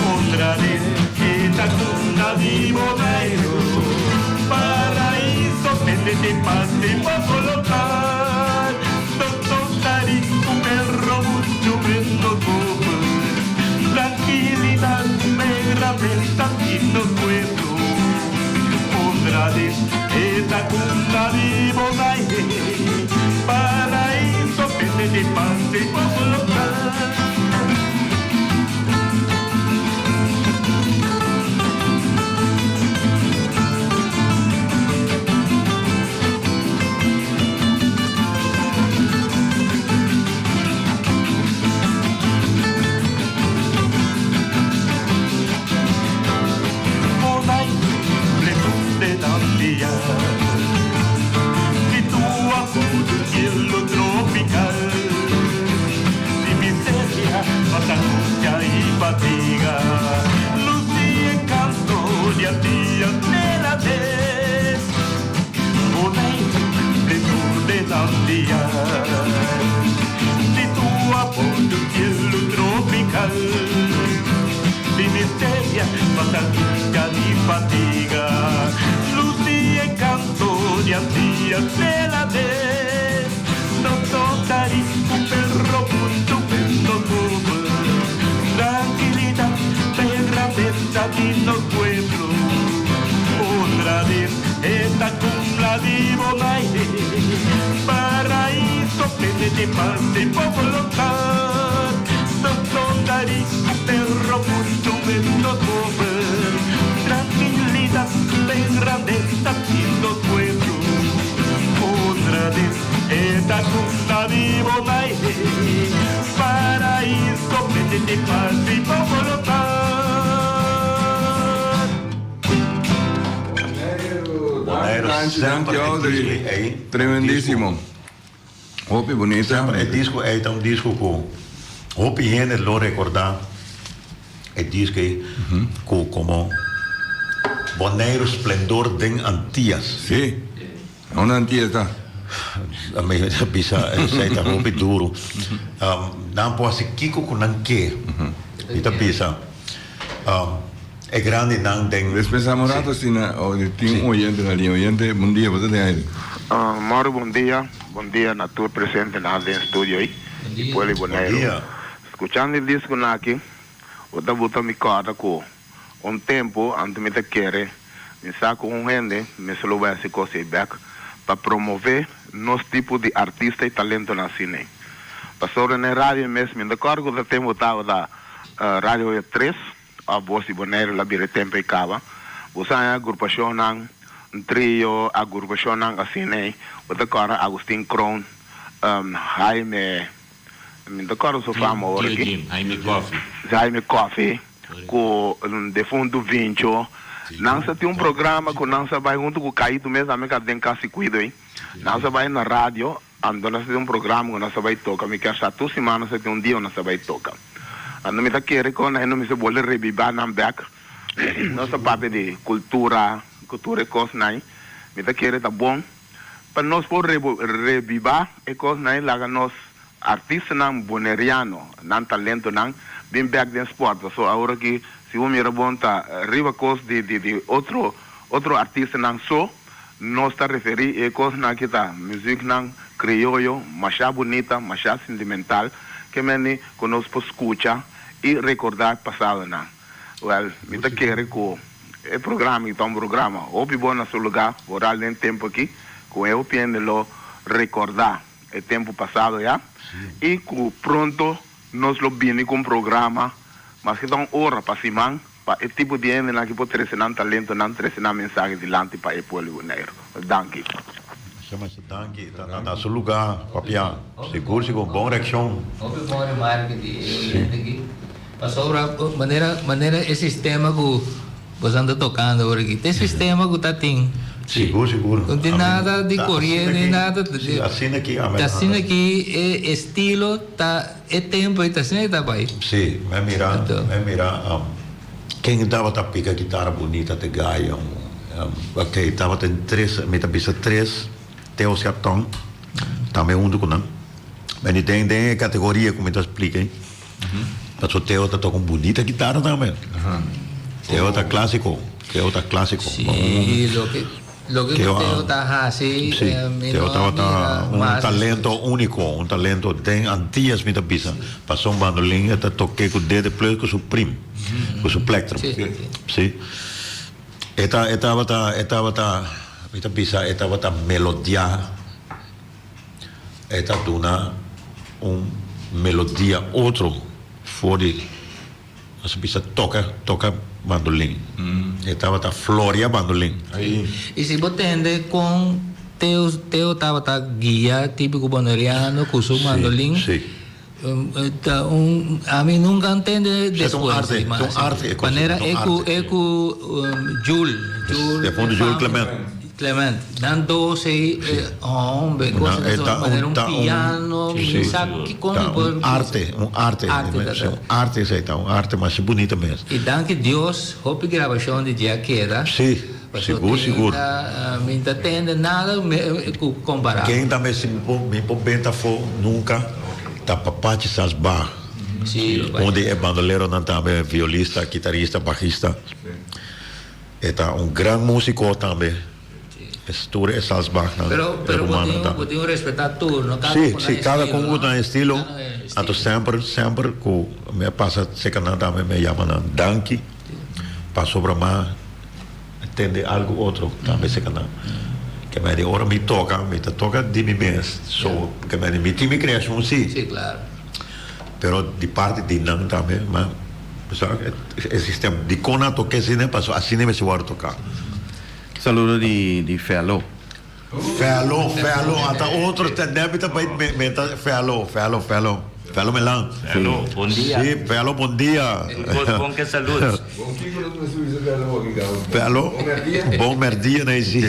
Honraré esta cuna de Boneiru. Paraíso de paz y colocar. No tocaría un perro mucho menos comer. Tranquilidad de grandeza y los pueblos. Honraré esta cuna de Boneiru. Paraíso de paz y colocar. Boneiru, pleno de Antillas, sitúa por tu cielo tropical. Sin miseria, más angustia y fatiga, luz y encanto de Antillas de la vez. Boneiru, pleno de Antillas, sitúa por tu cielo tropical. Sin miseria, más angustia ni fatiga, luz y encanto de Antillas de la vez. No tocaría un perro mucho menos comer. Tranquilidad de grandeza y los pueblos. Otra cuna di Bonaire, paraíso pleno di paz y bo voluntad. Nos toca pero mucho menos pober, tranquilidad den grandeza di nos pueblo. Honradez e ta cuna di Bonaire, paraíso pleno di paz y bo voluntad. Bonaire Danki, semper danki e Audrey. disco ei. Tremendísimo. Hopi bunita. Semper e disco ei ta un disco ku hopi hende lo rekordá e disco ei ku komo Boneiru Splendor den Antias. Sí. Unda Antias ta? Mi ta bisa esei ta hopi duru. Nan por hasi kiko ku nan ke. Mi ta bisa e grandinan den. Despensá un rato asina tin un oyente na liña. Oyente, bon dia, bo ta den aire. Mauro bon dia, bon dia na tur presentenan den studio ei di pueblo di Boneiru. Skuchando e diskonan aki, bo ta buta mi kòrda ku un tempu anto mi ta kere mi sa ku un hende mester lo bai hasi kos ei bèk pa promové nos tipo di artista i talentonan asina ei. Pasobra na e radio mes mi no ta kòrda ku ta tempu tabata Radio Tres òf Bos di Boneiru la bira e tempu ei kaba. Bo sa e agrupashonnan, un trio, agrupashonnan asina ei, bo ta kòrda Agustin Kroon, Jaime. Mi ta kòrda su fama ora Tio ki. Jim, Jaime Coffie. Jaime Coffie ku defuntu Vincho. Nan sa tin un programa ku nan sa bai huntu ku Caito mes, ami ka den Kas di Kuido ei. Nan sa bai na radio, anto nan sa tin un programa ku nan sa bai toka. Mi kier sa tur siman nan sa tin un dia ku nan sa bai toka. Anto mi ta kere ku nan hende mester bolbe rebibá nan bèk. Nos ta papia di kultura, ku tur e kosnan ei. Mi ta kere ta bon. Pa nos por rebiba e kosnan ei laga nos artistanan boneriano, nan talentonan, bin bek den sport. Pasobra awor aki si bo mira bon ta riba kos di di otro otro artistanan so nos ta referi e kosnan aki ta muziknan krioyo masha bunita, masha sentimental ke meni ku nos por skucha i rekorda pasadonan. Wèl, mi ta kere ku e programa aki ta un programa hopi bon na su lugá, foral den tempu aki, ku e hopi hende lo rekordá e tempu pasado ya, i ku pronto nos lo bini ku un programa, maske ta un ora pa siman, pa e tipo di hendenan aki por trese nan talentonan, trese nan mensahe dilanti pa e pueblo di Boneiru. Danki. Masha masha danki, ta na su lugá papia, sigur sigur, bon reakshon. Hopi bon remarke di e oyente aki. Pasobra manera manera e sistema ku boso ta tokando awor aki, ta e sistema ku ta tin. Sigur sigur. No tin nada di koriente ni nada. Si asina aki a Ta asina aki e estilo ta e tempo ei ta asina ei ta bai. Si, mi a mira mi a mira ken tabata pika kitara bunita te gaya ok tabatin tres mi ta bisa tres Theo Serton tambe huntu ku nan. Mi den den e kategoria ku mi ta splika ei. Paso Theo ta toca un bunita guitarra tambe. Theo ta clasico. Theo ta clasico. Sí, loke loke Theo, Theo ta haci, Sí, mi Theo no tabata mira un mas. talento unico, un talento den Antillas mi ta bisa. Paso un bandolin e ta toke cu dede plus cu su prim, cu su plectrum. Sí, sí. Sí. E ta e tabata e tabata mi ta bisa e tabata melodia. E ta duna un melodia otro for di nos a bisa toca toca bandolin. E tabata floria bandolin. I si bo tende kon Teo Teo tabata guia típico boneriano ku su mandolin ta un ami nunka a tende despues di mas. Manera e ku e ku Jul Jul Jul Clement. Clement nan dos ei homber cosa ta sona manera un piano mi sa kiko mi por Un arte un arte un arte esei ta un arte masha bunita mes. I danki Dios hopi grabashon di dje a keda. Si sigur sigur. Mi ta tende nada ku kompará. Ken tambe si mi por benta afó nunka ta Papachi Sasba. Un di e bandoleronan tambe violista kitarista bajista. E ta un gran musico tambe. Es tur e Salzbachnan. Pero pero bo tin bo tin respeta tur no cada Si, con si, nan cada estilo con cu no. nan estilo. Cada un Anto estilo. semper semper cu mi a pasa cerca nan tambe mi a yama nan danki pasobra mi a tende algo otro tambe cerca nan. Ke mei di ora mi toka, mi ta toka di mi mes. So, ke mei di mi tin mi kreashon si. Sí, klaro. Pero di parti di nan tambe, ma sa e sistema dikon nan a toka asina, pasobra asina mester wòrdu toká. Saludo di di Fello. Fello, Fello, ata otro te Debbie ta bai me me ta Fello, Fello, Fello, Fello Melan. Fello, bon dia. Sí, Fello, bon dia. Tur kos bon ke salud. Bon kiko nos mester bisa Fello hoki kaba. Fello, Bon merdia. bon merdia na esi.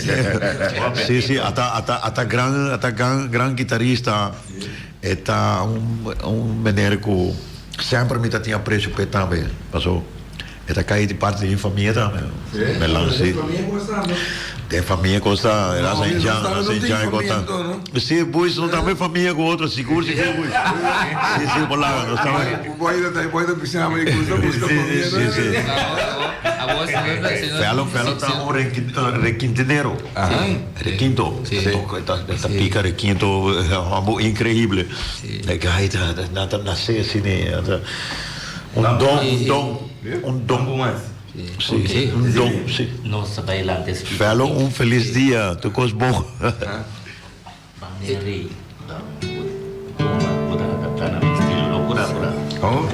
Sí, sí, ata ata ata gran ata gran gran guitarista. E ta un un meneer ku semper mi ta tin aprecio p'e tambe, paso e ta kai di parti di mi famia tambe. Melan si. Den famia kos ta, el a sa hincha, el a sa hincha e kos ta. Si, boys no tambe famia ku otro, sigur sigur boys. Si si bo laga nos tambe. Si si si. Felo felo ta un requintinero. Requinto, ta pica requinto abo increíble. E gai ta nan ta nace asina, un don, un don, un don. Si, un don, si. Nos ta bailante speed. Felo un feliz dia, tur cos bon. Baneri, bo ta adapta na mi estilo, no pura pura. Oh,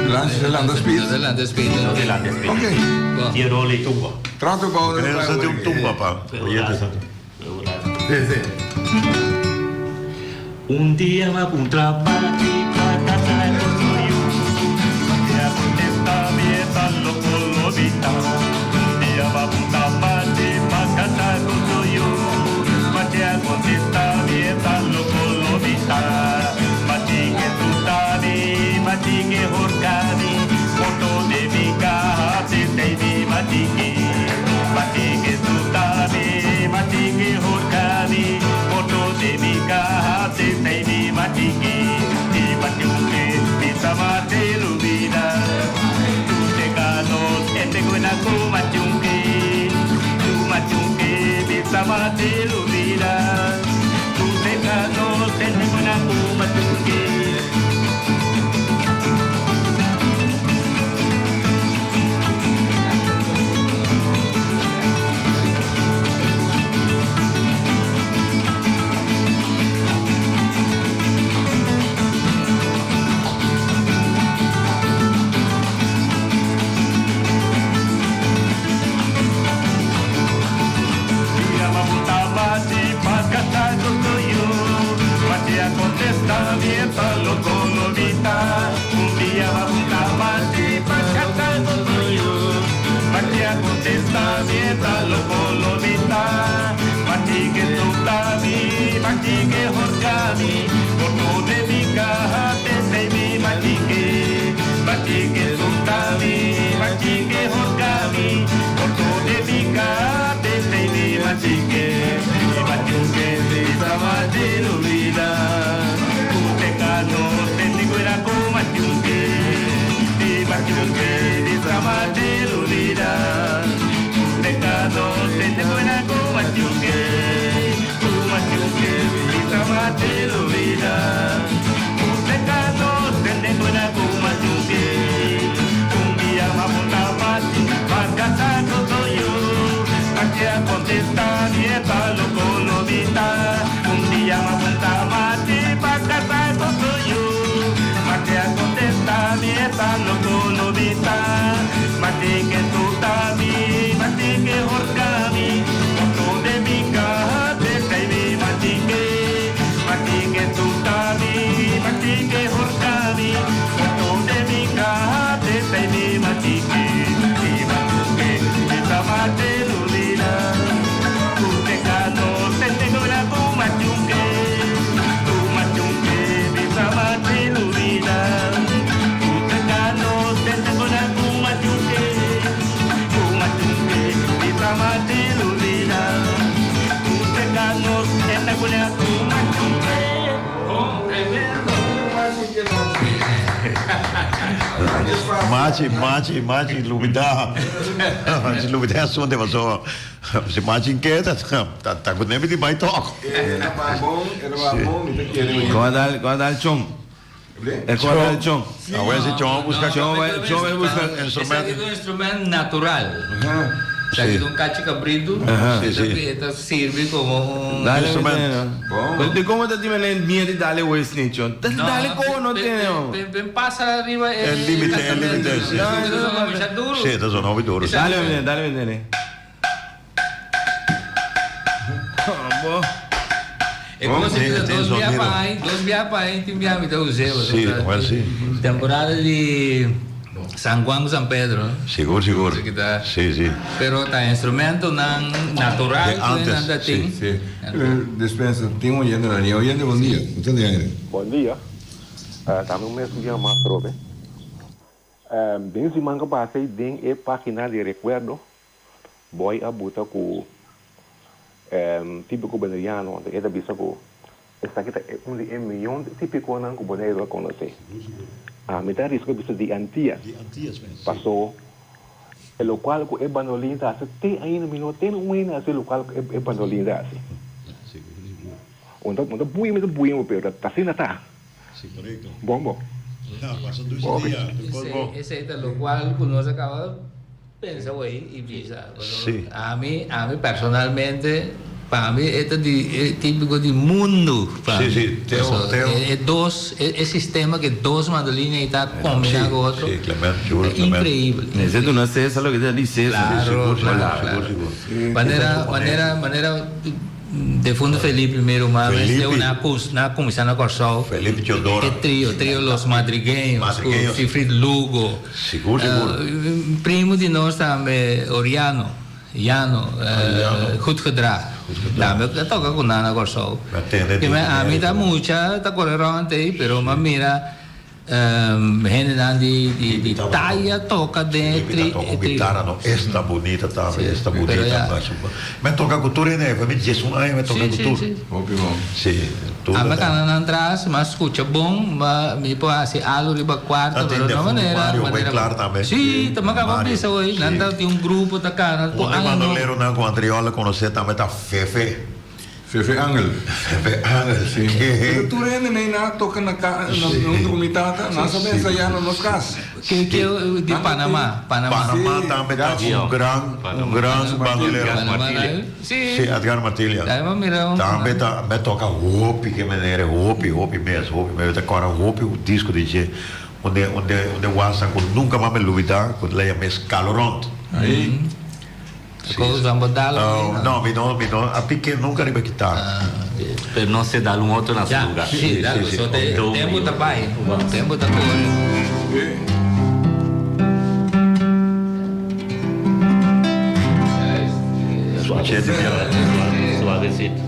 landa speed. Landa speed. Landa speed. Ok. Tie roli tumba. Trato bou de Creo sa un tumba pa. Sí, sí. Un dia m'a puntra bati pa casa cu su yu. Matia contesta mi e ta loco lo bita. Un dia m'a puntra bati pa casa cu su yu. Matia contesta mi e ta loco lo bita. Mati ke suta mi, mati ke horca mi, moto de mi caha te sei mi mati ke. Mati ke suta mi, mati ke horca mi, moto de mi caha te sei mi mati ke. Ti matiunke, mi sama te lubida. Tu te canos, este buena ku matiunke. Tu matiunke, mi sama te lubida. Tu te canos, este buena ku matiunke. Machi, machi, machi, lubida. Machi lubida asunto paso. Si machi inketa, ta ta ku nebi di bai tok. Era ba bon, era ba bon, mi ta kere. Kon a dal, kon a dal chon. E kon a dal chon. Awor si chon a buska Chon bai, chon bai buska instrument. Esaki ta un instrument natural. Esaki ta un kachi kabritu, e ta sirbi komo un. Dale Instrument. Bon. Di komo ta tin menen miedu di dale wes nicho? Ta dale komo no tene ho. Ben pasa riba e. E limite, e limite, si. Ta sona masha duru. Si, ta sona hopi duru. Dale menen, dale menen. E kos ei ta dos bia pa aña, dos bia pa aña tin bia mi ta us'é. Sí, wel sí. Temporada di San Juan ku San Pedro. Sigur, sigur. Sí, sí. Pero ta instrumentonan natural ku e nan ta tin. Sí, sí. Despensa, tin un oyente na liña. Oyente, bon dia. Bo ta di aire. Bon dia. Tambe un mes dia mas atrobe. Den siman ku pasa ei den e pagina di rekuerdo Boy a buta ku típiko boneriano, anto e ta bisa ku esaki ta un di e mion típikonan ku Boneiru a konosé. Ami ta riska bisa di Antias, pasó e lokual ku e bandolin ta hasi te ainda mi no tene un hende hasi lokual ku e bandolin ta hasi. Un ta bui mi ta bui pero ta asina ta. Bon bo. Esei ta lokual ku nos a kaba. Pensa wey y bisa. Sí. Ami, ami personalmente, pa mi e ta di e típico di mundo pa Sí, mi. sí, Teo, Paso Teo. e e dos, e e sistema ke dos mandolina ei ta combina Sí, ku otro, sí, Clement, seguro, ta Clement. increíble. Mester duna Cesar loke ta di Cesar. Claro, Sigur, claro, sigur, claro. sigur, sigur. Manera, manera, manera defunto Felipe mi ruman mes Felipe. deu na cus na cuminsa na Corsou. Felipe Teodora. E trio, trio Los Madrigueños, ku Madrigueños. Siegfried Lugo. Sigur, sigur. Primo di nos tambe, Oriano, Jano, Goedgedrag. Tambe a toca cu nan na Corsou. Ami ta mucha ta core rond ey, pero mi a mira hendenan di taya toca den e trio. Mi ta toca guitarra no, esta bunita tambe, esta bunita. Mi a toca cu tur hende, mi 11 aña mi a toca cu tur. Hopi bon. Sí. Ami cana nan tras, mi a scucha bon, ma mi por haci algo riba cuarto, pero no manera, Mario, manera. Klaar tambe. Sí, ta mi caba Mario, bisa hoy, nan ta tin un grupo ta cana tur Un de aña nobo. bandoleronan cu Andriola conoce tambe ta Fefe. Fefe Angel. Fefe Angel, Sí. Pero tur hende nei na toca na ca, na hunto cu mi tata, nan sa ben ensaya na nos cas. Ke ke di Panama, Panama. Panama tambe ta un gran, un gran bandolero. Panama, sí. Sí, Edgar Martilia. Tambe ta, me toca hopi ke manera, hopi, hopi mes, hopi mes. Ta cora hopi disco di dje, unda, unda, unda wasan cu nunca mas me lubida, cu laya mes Caloront. Ahí. No, mi no, mi no a pique nunca riba guitarra. Pero no se dal un otro na su lugar. Sí, sí, sí. Tempo ta bai, tempo ta corre. Escuché di bien. Suavecito.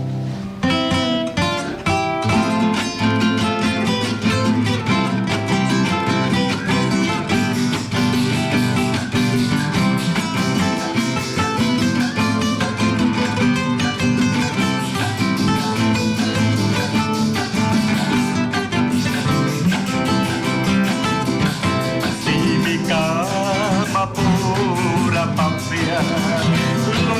Si mi cama pura papia, lo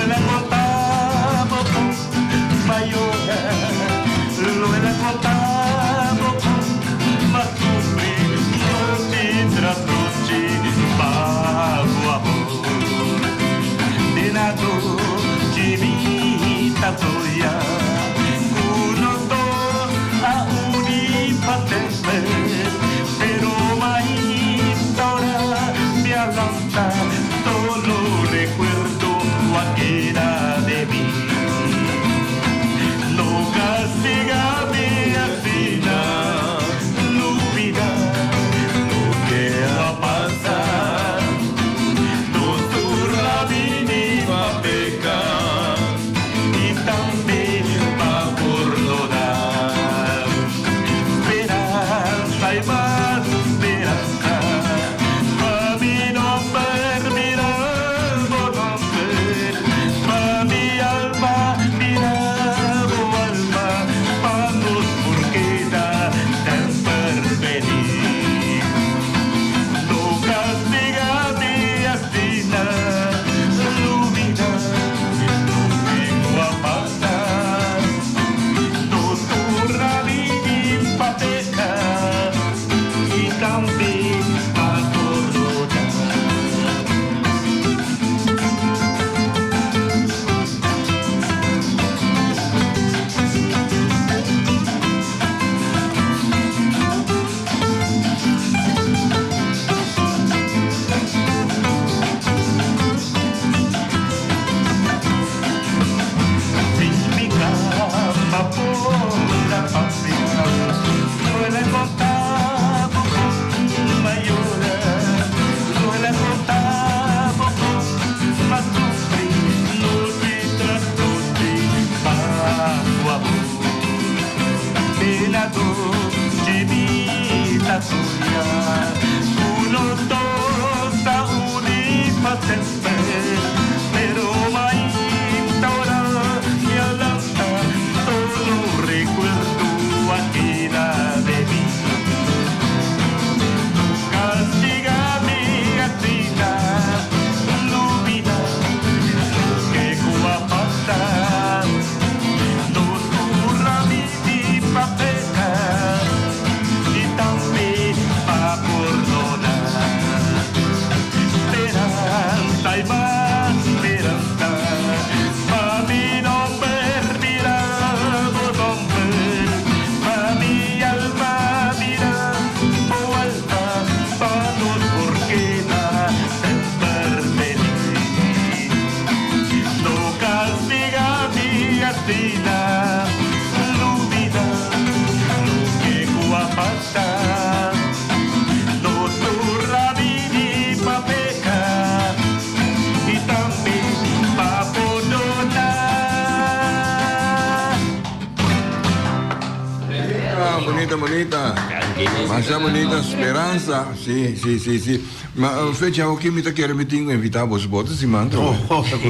Bunita, bunita. Masha bunita Speransa. Si, si, si, si. Ma fecha hoki mi ta kere mi tin ku invita boso pa otro siman trobe.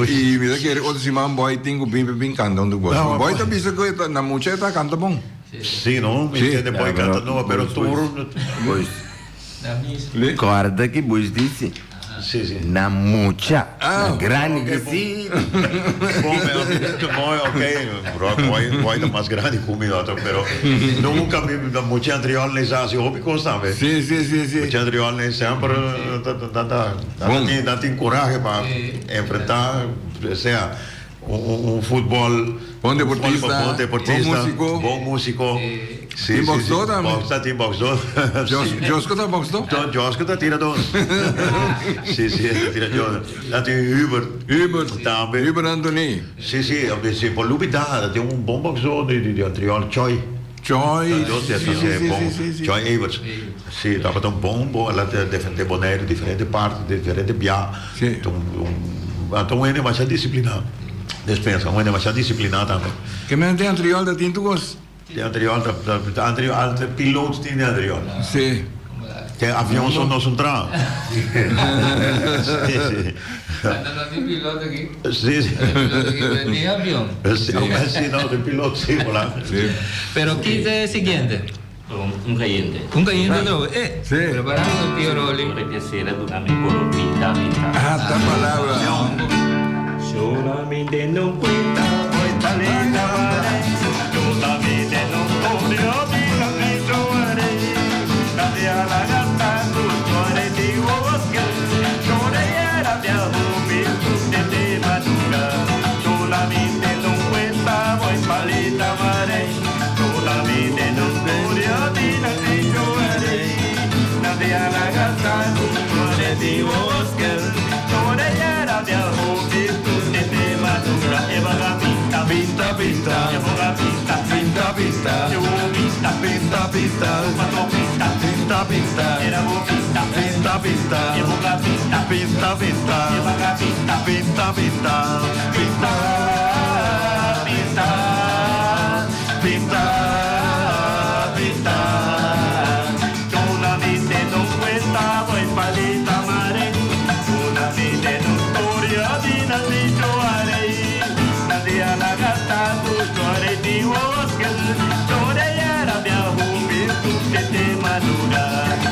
I mi ta kere otro siman boy tin ku bin pa bin kanta huntu ku boso. Boy ta bisa ku e ta na mucha e ta kanta bon. Si no, mi tende boy kanta noa pero tur. Corda ki Bush dici. Si, si. Na mucha, na grandi ki si. Bon, pero mi ta mooi, ok, bro, boy, boy ta mas grandi ku mi otro, pero nunca mi na mucha anterior ne sa hasi hopi kos tambe. Si, si, si, si. Mucha anterior ne semper ta ta ta Bon. tin nan tin corahe pa enfrenta sea un un futbol, Bon deportista, bon deportista, bon musico. bon musico. Si, Tin si, boxdó si. tambe. Box, tin boxdó. Jos, Si. Josco ta boxdó? No, Josco ta tiradó. Si, si, ta tiradó. Nan tin Hubert. Hubert. Tambe. Hubert Anthony. Si, si, si por lubida, nan tin un bon boxdó di di Antriol, Choy. Choy. Si, Si, si, si, bon. si, si, si. Choy Everts. Si, tabata un bon, bon, el a defende Boneiru diferente parti, diferente bia. Si. Ta un, un, anto un hende masha disipliná. Despensa, un hende masha disipliná tambe. Ke men den Antriol ta tin tur kos? Den Antriol ta, ta, Antriol, ante piloot tin den Antriol. Si. Te avion so no son traha. Si, si. Anda no tin piloto aki. Si, si. Piloto aki pero tin avion. Si, si, no, tin piloto si, hola. Si. Pero ki ta e siguiente? Un cayente. Un cayente atrobe. Eh! Sí. Prepara bo tio Rolly. Ora ke sera duna mi coro pinta pinta. Ah, ta palabra. Solamente no cuenta voy talenta Solamente no podría vida mi troare Nadie a la gata tu troare di osca Chore era viajo mi tu te te madura Solamente no cuenta voy palita mare Solamente no podría vida mi troare Nadie a la gata tu troare di osca Chore era viajo mi tu te te madura E vaga pinta Pinta, pinta. E vaga pinta Pinta, pinta. Eu pinta Pinta, pinta. Pato pinta Pinta, pinta. Era bo pinta Pinta, pinta. E vaga pinta Pinta, pinta. E vaga pinta Pinta, pinta. Pinta, pinta, pinta, pinta. Solamente no cuenta voy palita mare. Solamente no historia di nandito are. Nadie a la gata tu chore di oskel. Chore era viajo mi tu te te madura.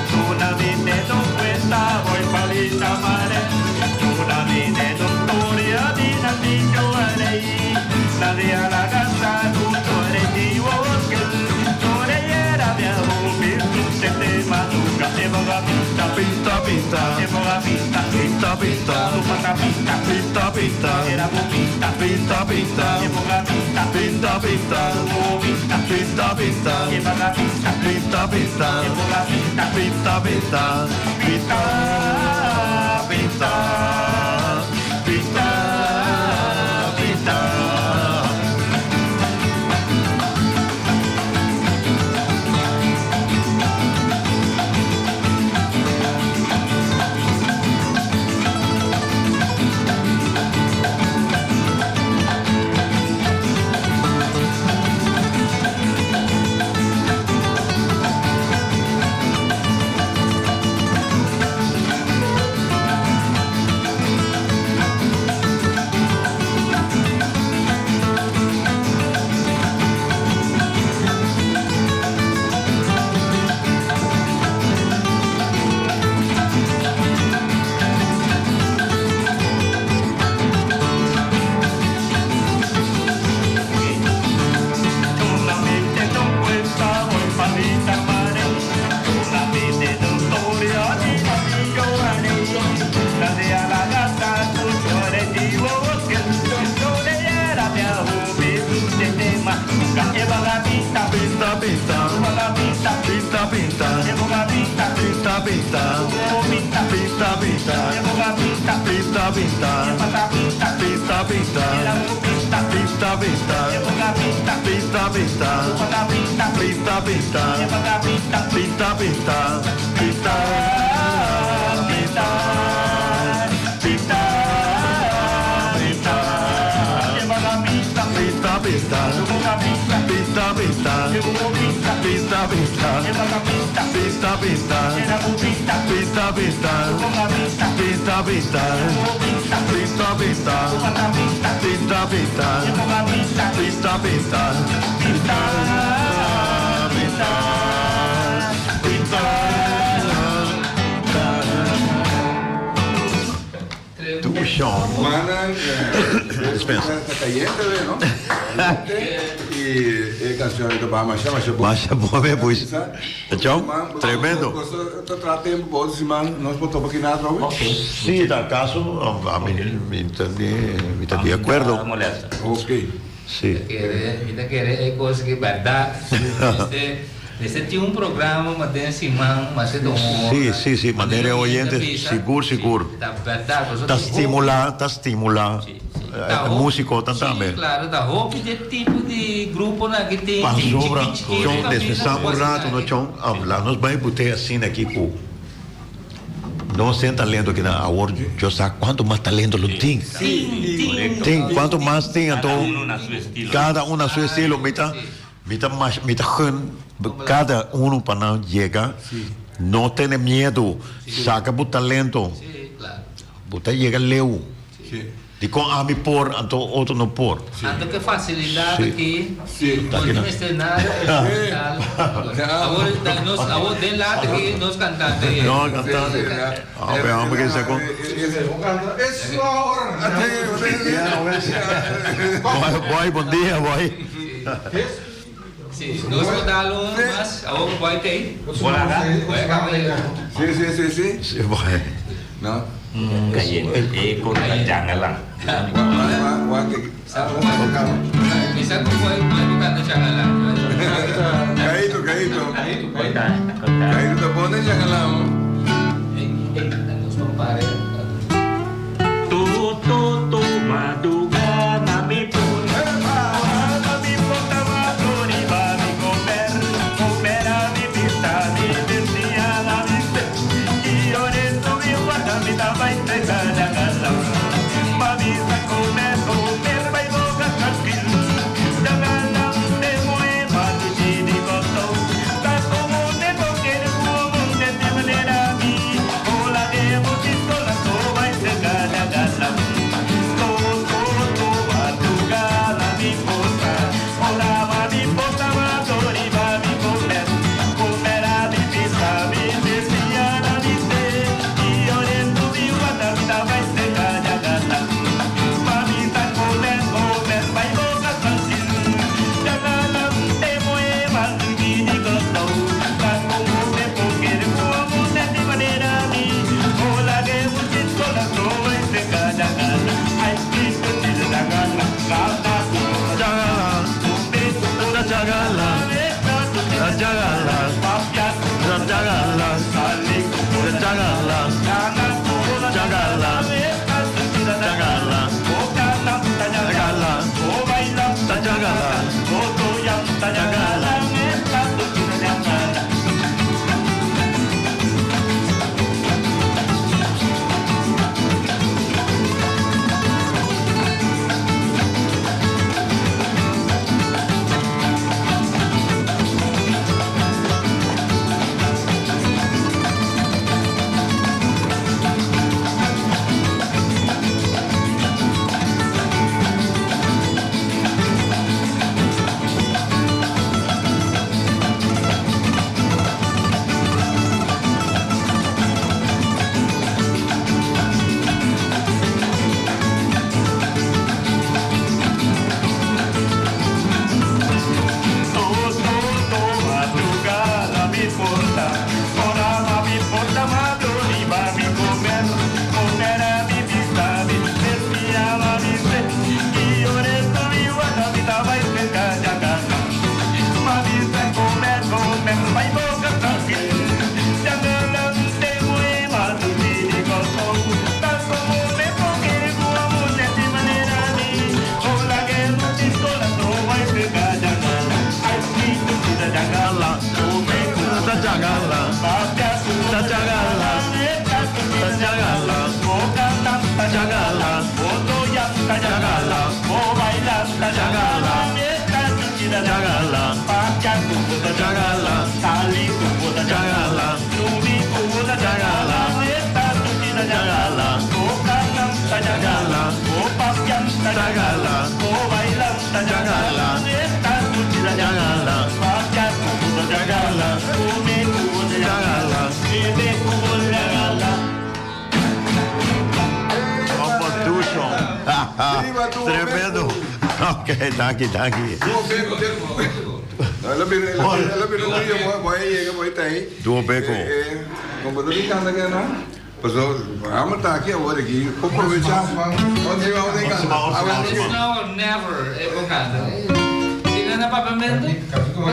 Solamente no cuenta voy palita mare. Solamente no historia di nandito are. Nadie a la gata tu chore di oskel. Chore era viajo mi tu te te madura. E vaga pinta, Pinta, pinta. e vaga pinta, Pinta, pinta. tu pata pinta, Pinta, pinta. era bo pinta, Pinta, pinta. e vaga pinta, Pinta, pinta. tu pinta, Pinta, pinta. e vaga pinta, Pinta, pinta. e vaga pinta, Pinta, pinta. pinta, pinta, pinta, pinta. Solamente no cuenta voy palita mare. Solamente no historia ni amigo are. Nadie a la gata tu chore di bosque. Chore era viajo mi tu te tema. E vaga pinta, Pinta, pinta. vaga pinta, Pinta, pinta. e vaga pinta, Pinta, pinta. tu pinta, Pinta, pinta. e vaga pinta, Pinta, pinta. e pata pinta, Pinta, pinta. era bo pinta, Pinta, pinta. e vaga pinta, Pinta, pinta. pata pinta, Pinta, pinta. e vaga pinta. Pinta, pinta. Pinta, Pinta, pinta, pinta, pinta. E vaga pinta. Pista, pista. Pista, pista. Pista, pista. Pista, pista. Pista, pista. Pista, pista. Pista, pista. Pista, pista. Pista, pista. Pista, pista. Pista. Tu shon. Manan, Dispensa. Ta cayente, ve, no? Y e canción ta baha masha, masha bon. Masha bon, ve, pues. Chon, tremendo. Ta traha tempo pa otro siman nos por topa kina atrobe? Si, ta acaso, a mi, mi ta di, mi ta di acuerdo. Ok. Si. Mi ta kere e cos ki berdad. Mester tin un programa ma den siman mester ta un ora. Si, si, si, manera e oyente, sigur, sigur. Ta berdad, pasobra Ta tin hopi. stimula, ta stimula e musiconan tambe. Si, claro, ta hopi di e tipo di gruponan ki tin, tin Pasobra, chiki chiki chon, kaminda despensa ku un asina rato no aki. chon, la nos bai bute asina aki ku nos tin talento aki nan, awor yo sa cuanto mas talento lo tin. Tin, tin. Tin, cuanto mas tin anto Cada uno na su estilo. Cada uno na su estilo, mi ta. Mi ta masha, mi ta gun kada unu pa nan yega, no tene miedu, saka bo talento, bo ta yega leu. Dikon ami por anto otro no por? Anto ke fasilidat aki, no tin mester nada instrumental. Awor nos, awor den laat aki nos kantante. No kantante. Ah, pero amo ke sa kon. Boy, bon dia, boy. Si, nos por dal un mas, awor ku boy tei. Boy a kaba yega. Si, si, si, si. Si, boy. No. Cayente e con ta changalan. Mi sa ku boy boy ku kanta changalan. Caito, caito. Caito ta bon den changalan. Ey, ey, nos compare. Jagala, Jagala, Jagala, Jagala, Jagala, Jagala, Jagala, Jagala, Jagala, Jagala, Jagala. Competition. Tremendo. Ok, danki, danki. El a bira, el a bira un trio, bo a yega, bo ta ei. Duo Beko. Como bo ta bin canta ke no? Paso, amo ta aki awor aki, por provecha. Otro siman bo ta bin canta. Now or never e por canta. Tin nan na Papiamento? Sí? Bo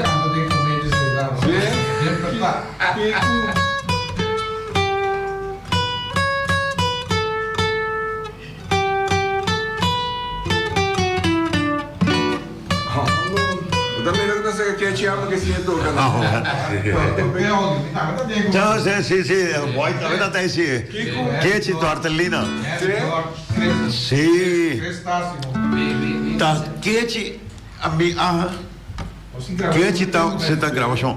ta mira ku ta saka kechi amo ke siña toka no. No, si, si, si, boy tambe ta ta si. Kechi tortellina. Si. Ta kechi a mi a kechi ta si ta grabashon.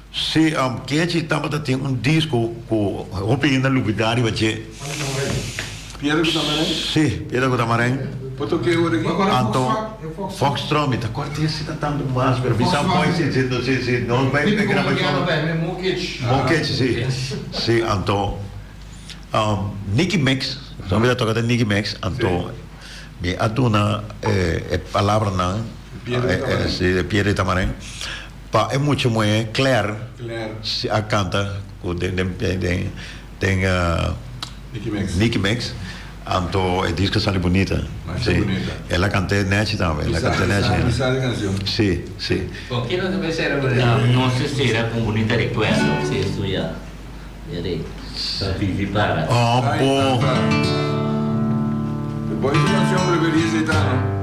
Si Kechi tabata tin un disco cu hopi hende a lubida riba dje. Piedra cu Tamarijn? Si, Piedra cu Tamarijn. Bo toke ora aki? Anto, Foxtrot, mi ta corda esei ta tanto mas, pero mi sa mooi si, si, si, si nos bay e grabacion. Mokech, si. Si, anto, Nicky Mix, mi ta toca den Nicky Mix, anto mi a duna e palabranan, si, de Piedra y Tamarijn. Pa e mucha muhé Claire si a canta cu den den den den Nicky Mix anto e disco a sali bunita si el a cant'é nechi tambe el a cant'é nechi si si. Con ki nos ta bay cera por ey? Nos ta cera cu un bunita recuerdo. Si estudia yari pa vivi para. Oh bo. Boy su cancion preferí esei ta no.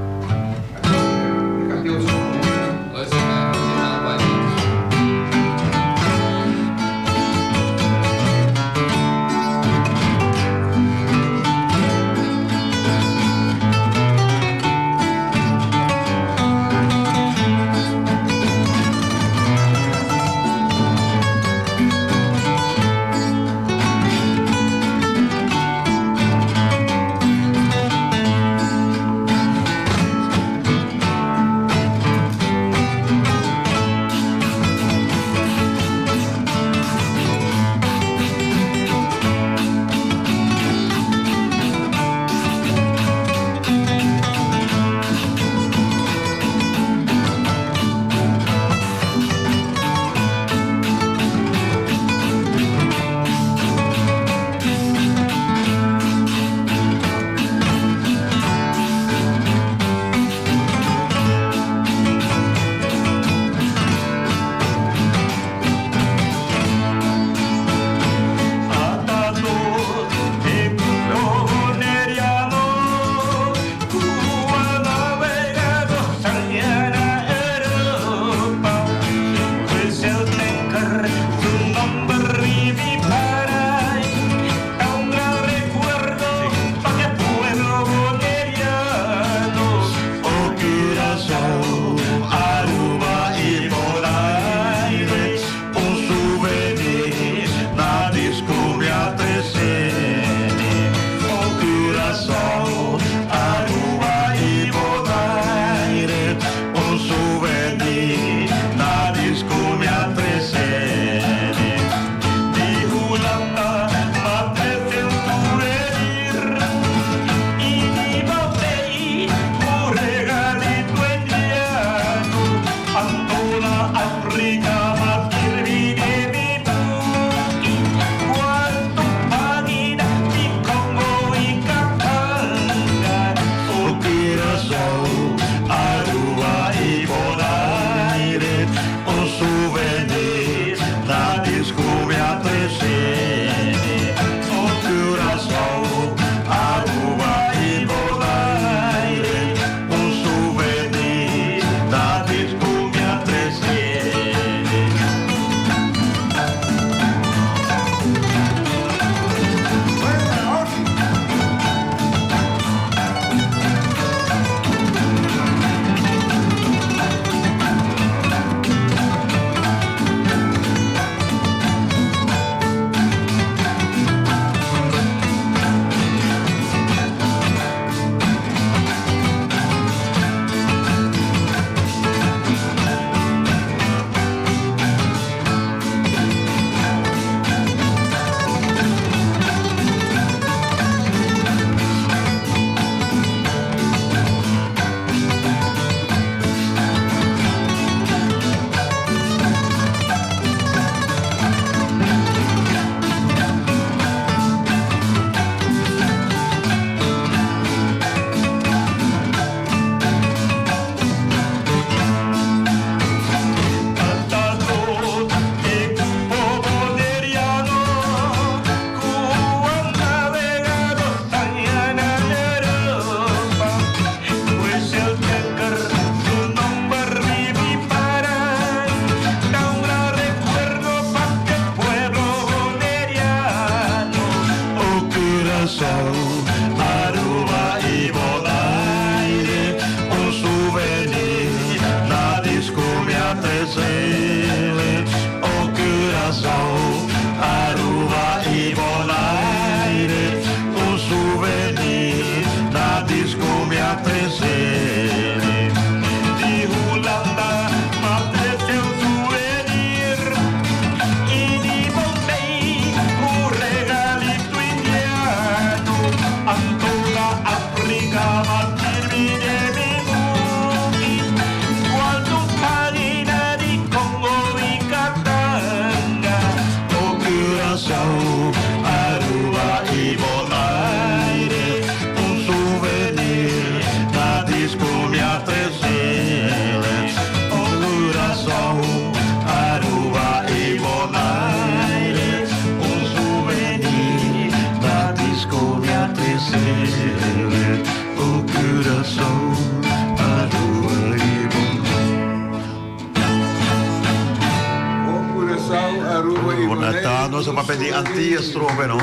Nos a papia di Antillas trobe, no?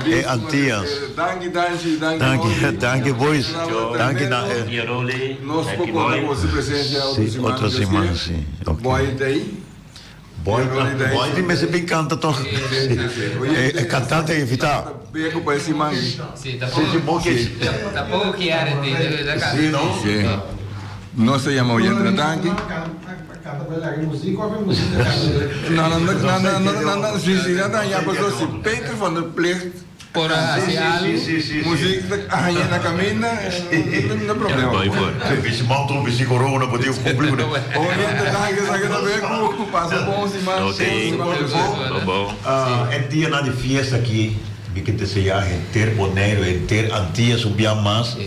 E Antillas. Danki, danki, danki. Danki, danki boys. Danki na e. Nos por conta cu boso presencia otro siman. Otro siman, si. Boy ta ey. Boy, boy tin mester bin canta toch. E cantante invita. Beco pa e siman ey. Si, tampoco kier e tin. Si, no? Si. Nos ta yama oyente na danki. No, no, no, no, no, no, si, si, nan ta haña paso si Peter van der Plicht por hasi algo, muziek ta haña na caminda, no problema. Bichi manto, bichi corona, bo tin cumpli cu ne. Oyente danki, esaki ta be cu pasa bon siman. Ok, bon bon. E dianan di fiesta aki mi ke desea henter Boneiru, henter Antillas un bia mas.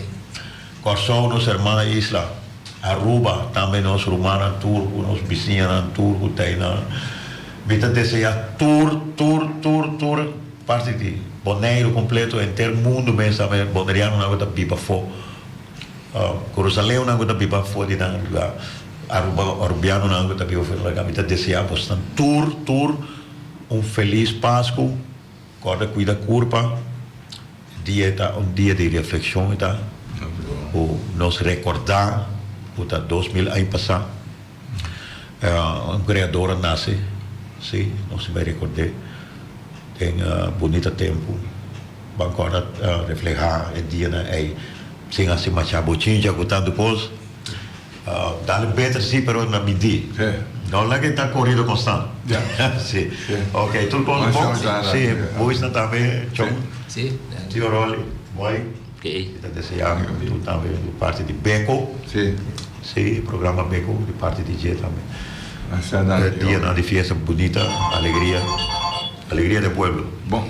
Kòrsou nos hermana isla, Aruba tambe nos rumannan tur ku nos bisiñanan tur ku ta einan. Mi ta desea tur tur tur tur parti di Boneiru kompleto henter mundu mes tambe bonerianonan ku ta biba afó, Kurasaleunan ku ta biba afó di nan lugá, Aruba arubianonan ku ta biba afó di nan lugá. Mi ta desea bosnan tur tur un felis Pasku. Kòrda kuida kurpa. Dia ta un dia di reflekshon ta ku nos rekordá ku ta 2000 aña pasá un kreador a nase, si, nos tin bai rekord'é den bunita tempu. Ban kòrda reflehá e dianan ei sin hasi masha bochincha ku tantu kos. Dale beter si pero na midí. No laga e ta korido konstant. Si. Ok, tur kos bon? Si, boysnan tambe, Chon? Si. Tio Rolly, Boy. Mi ta desea tur tambe di parti di Beko. Si, programa Beko di parti di dje tambe. Dianan di fiesta bunita, alegria, alegria den pueblo.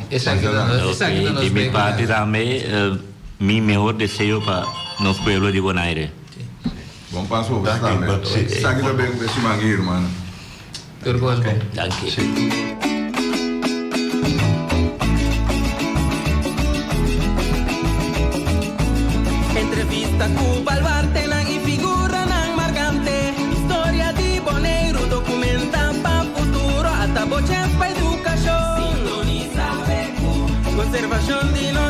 Esaki ta nos Ok, di mi parti tambe, mi mehor deseo pa nos pueblo di Bonaire. Bon paso bo tambe. Esaki ta ben e siman aki hermano. Tur cos bon. Danki. Entrevista ku baluartenan i figuranan markante. Historia di Boneiru dokumenta pa futuro. Ata bo chèns pa edukashon. Sintonisa BQ. Konservashon di nos.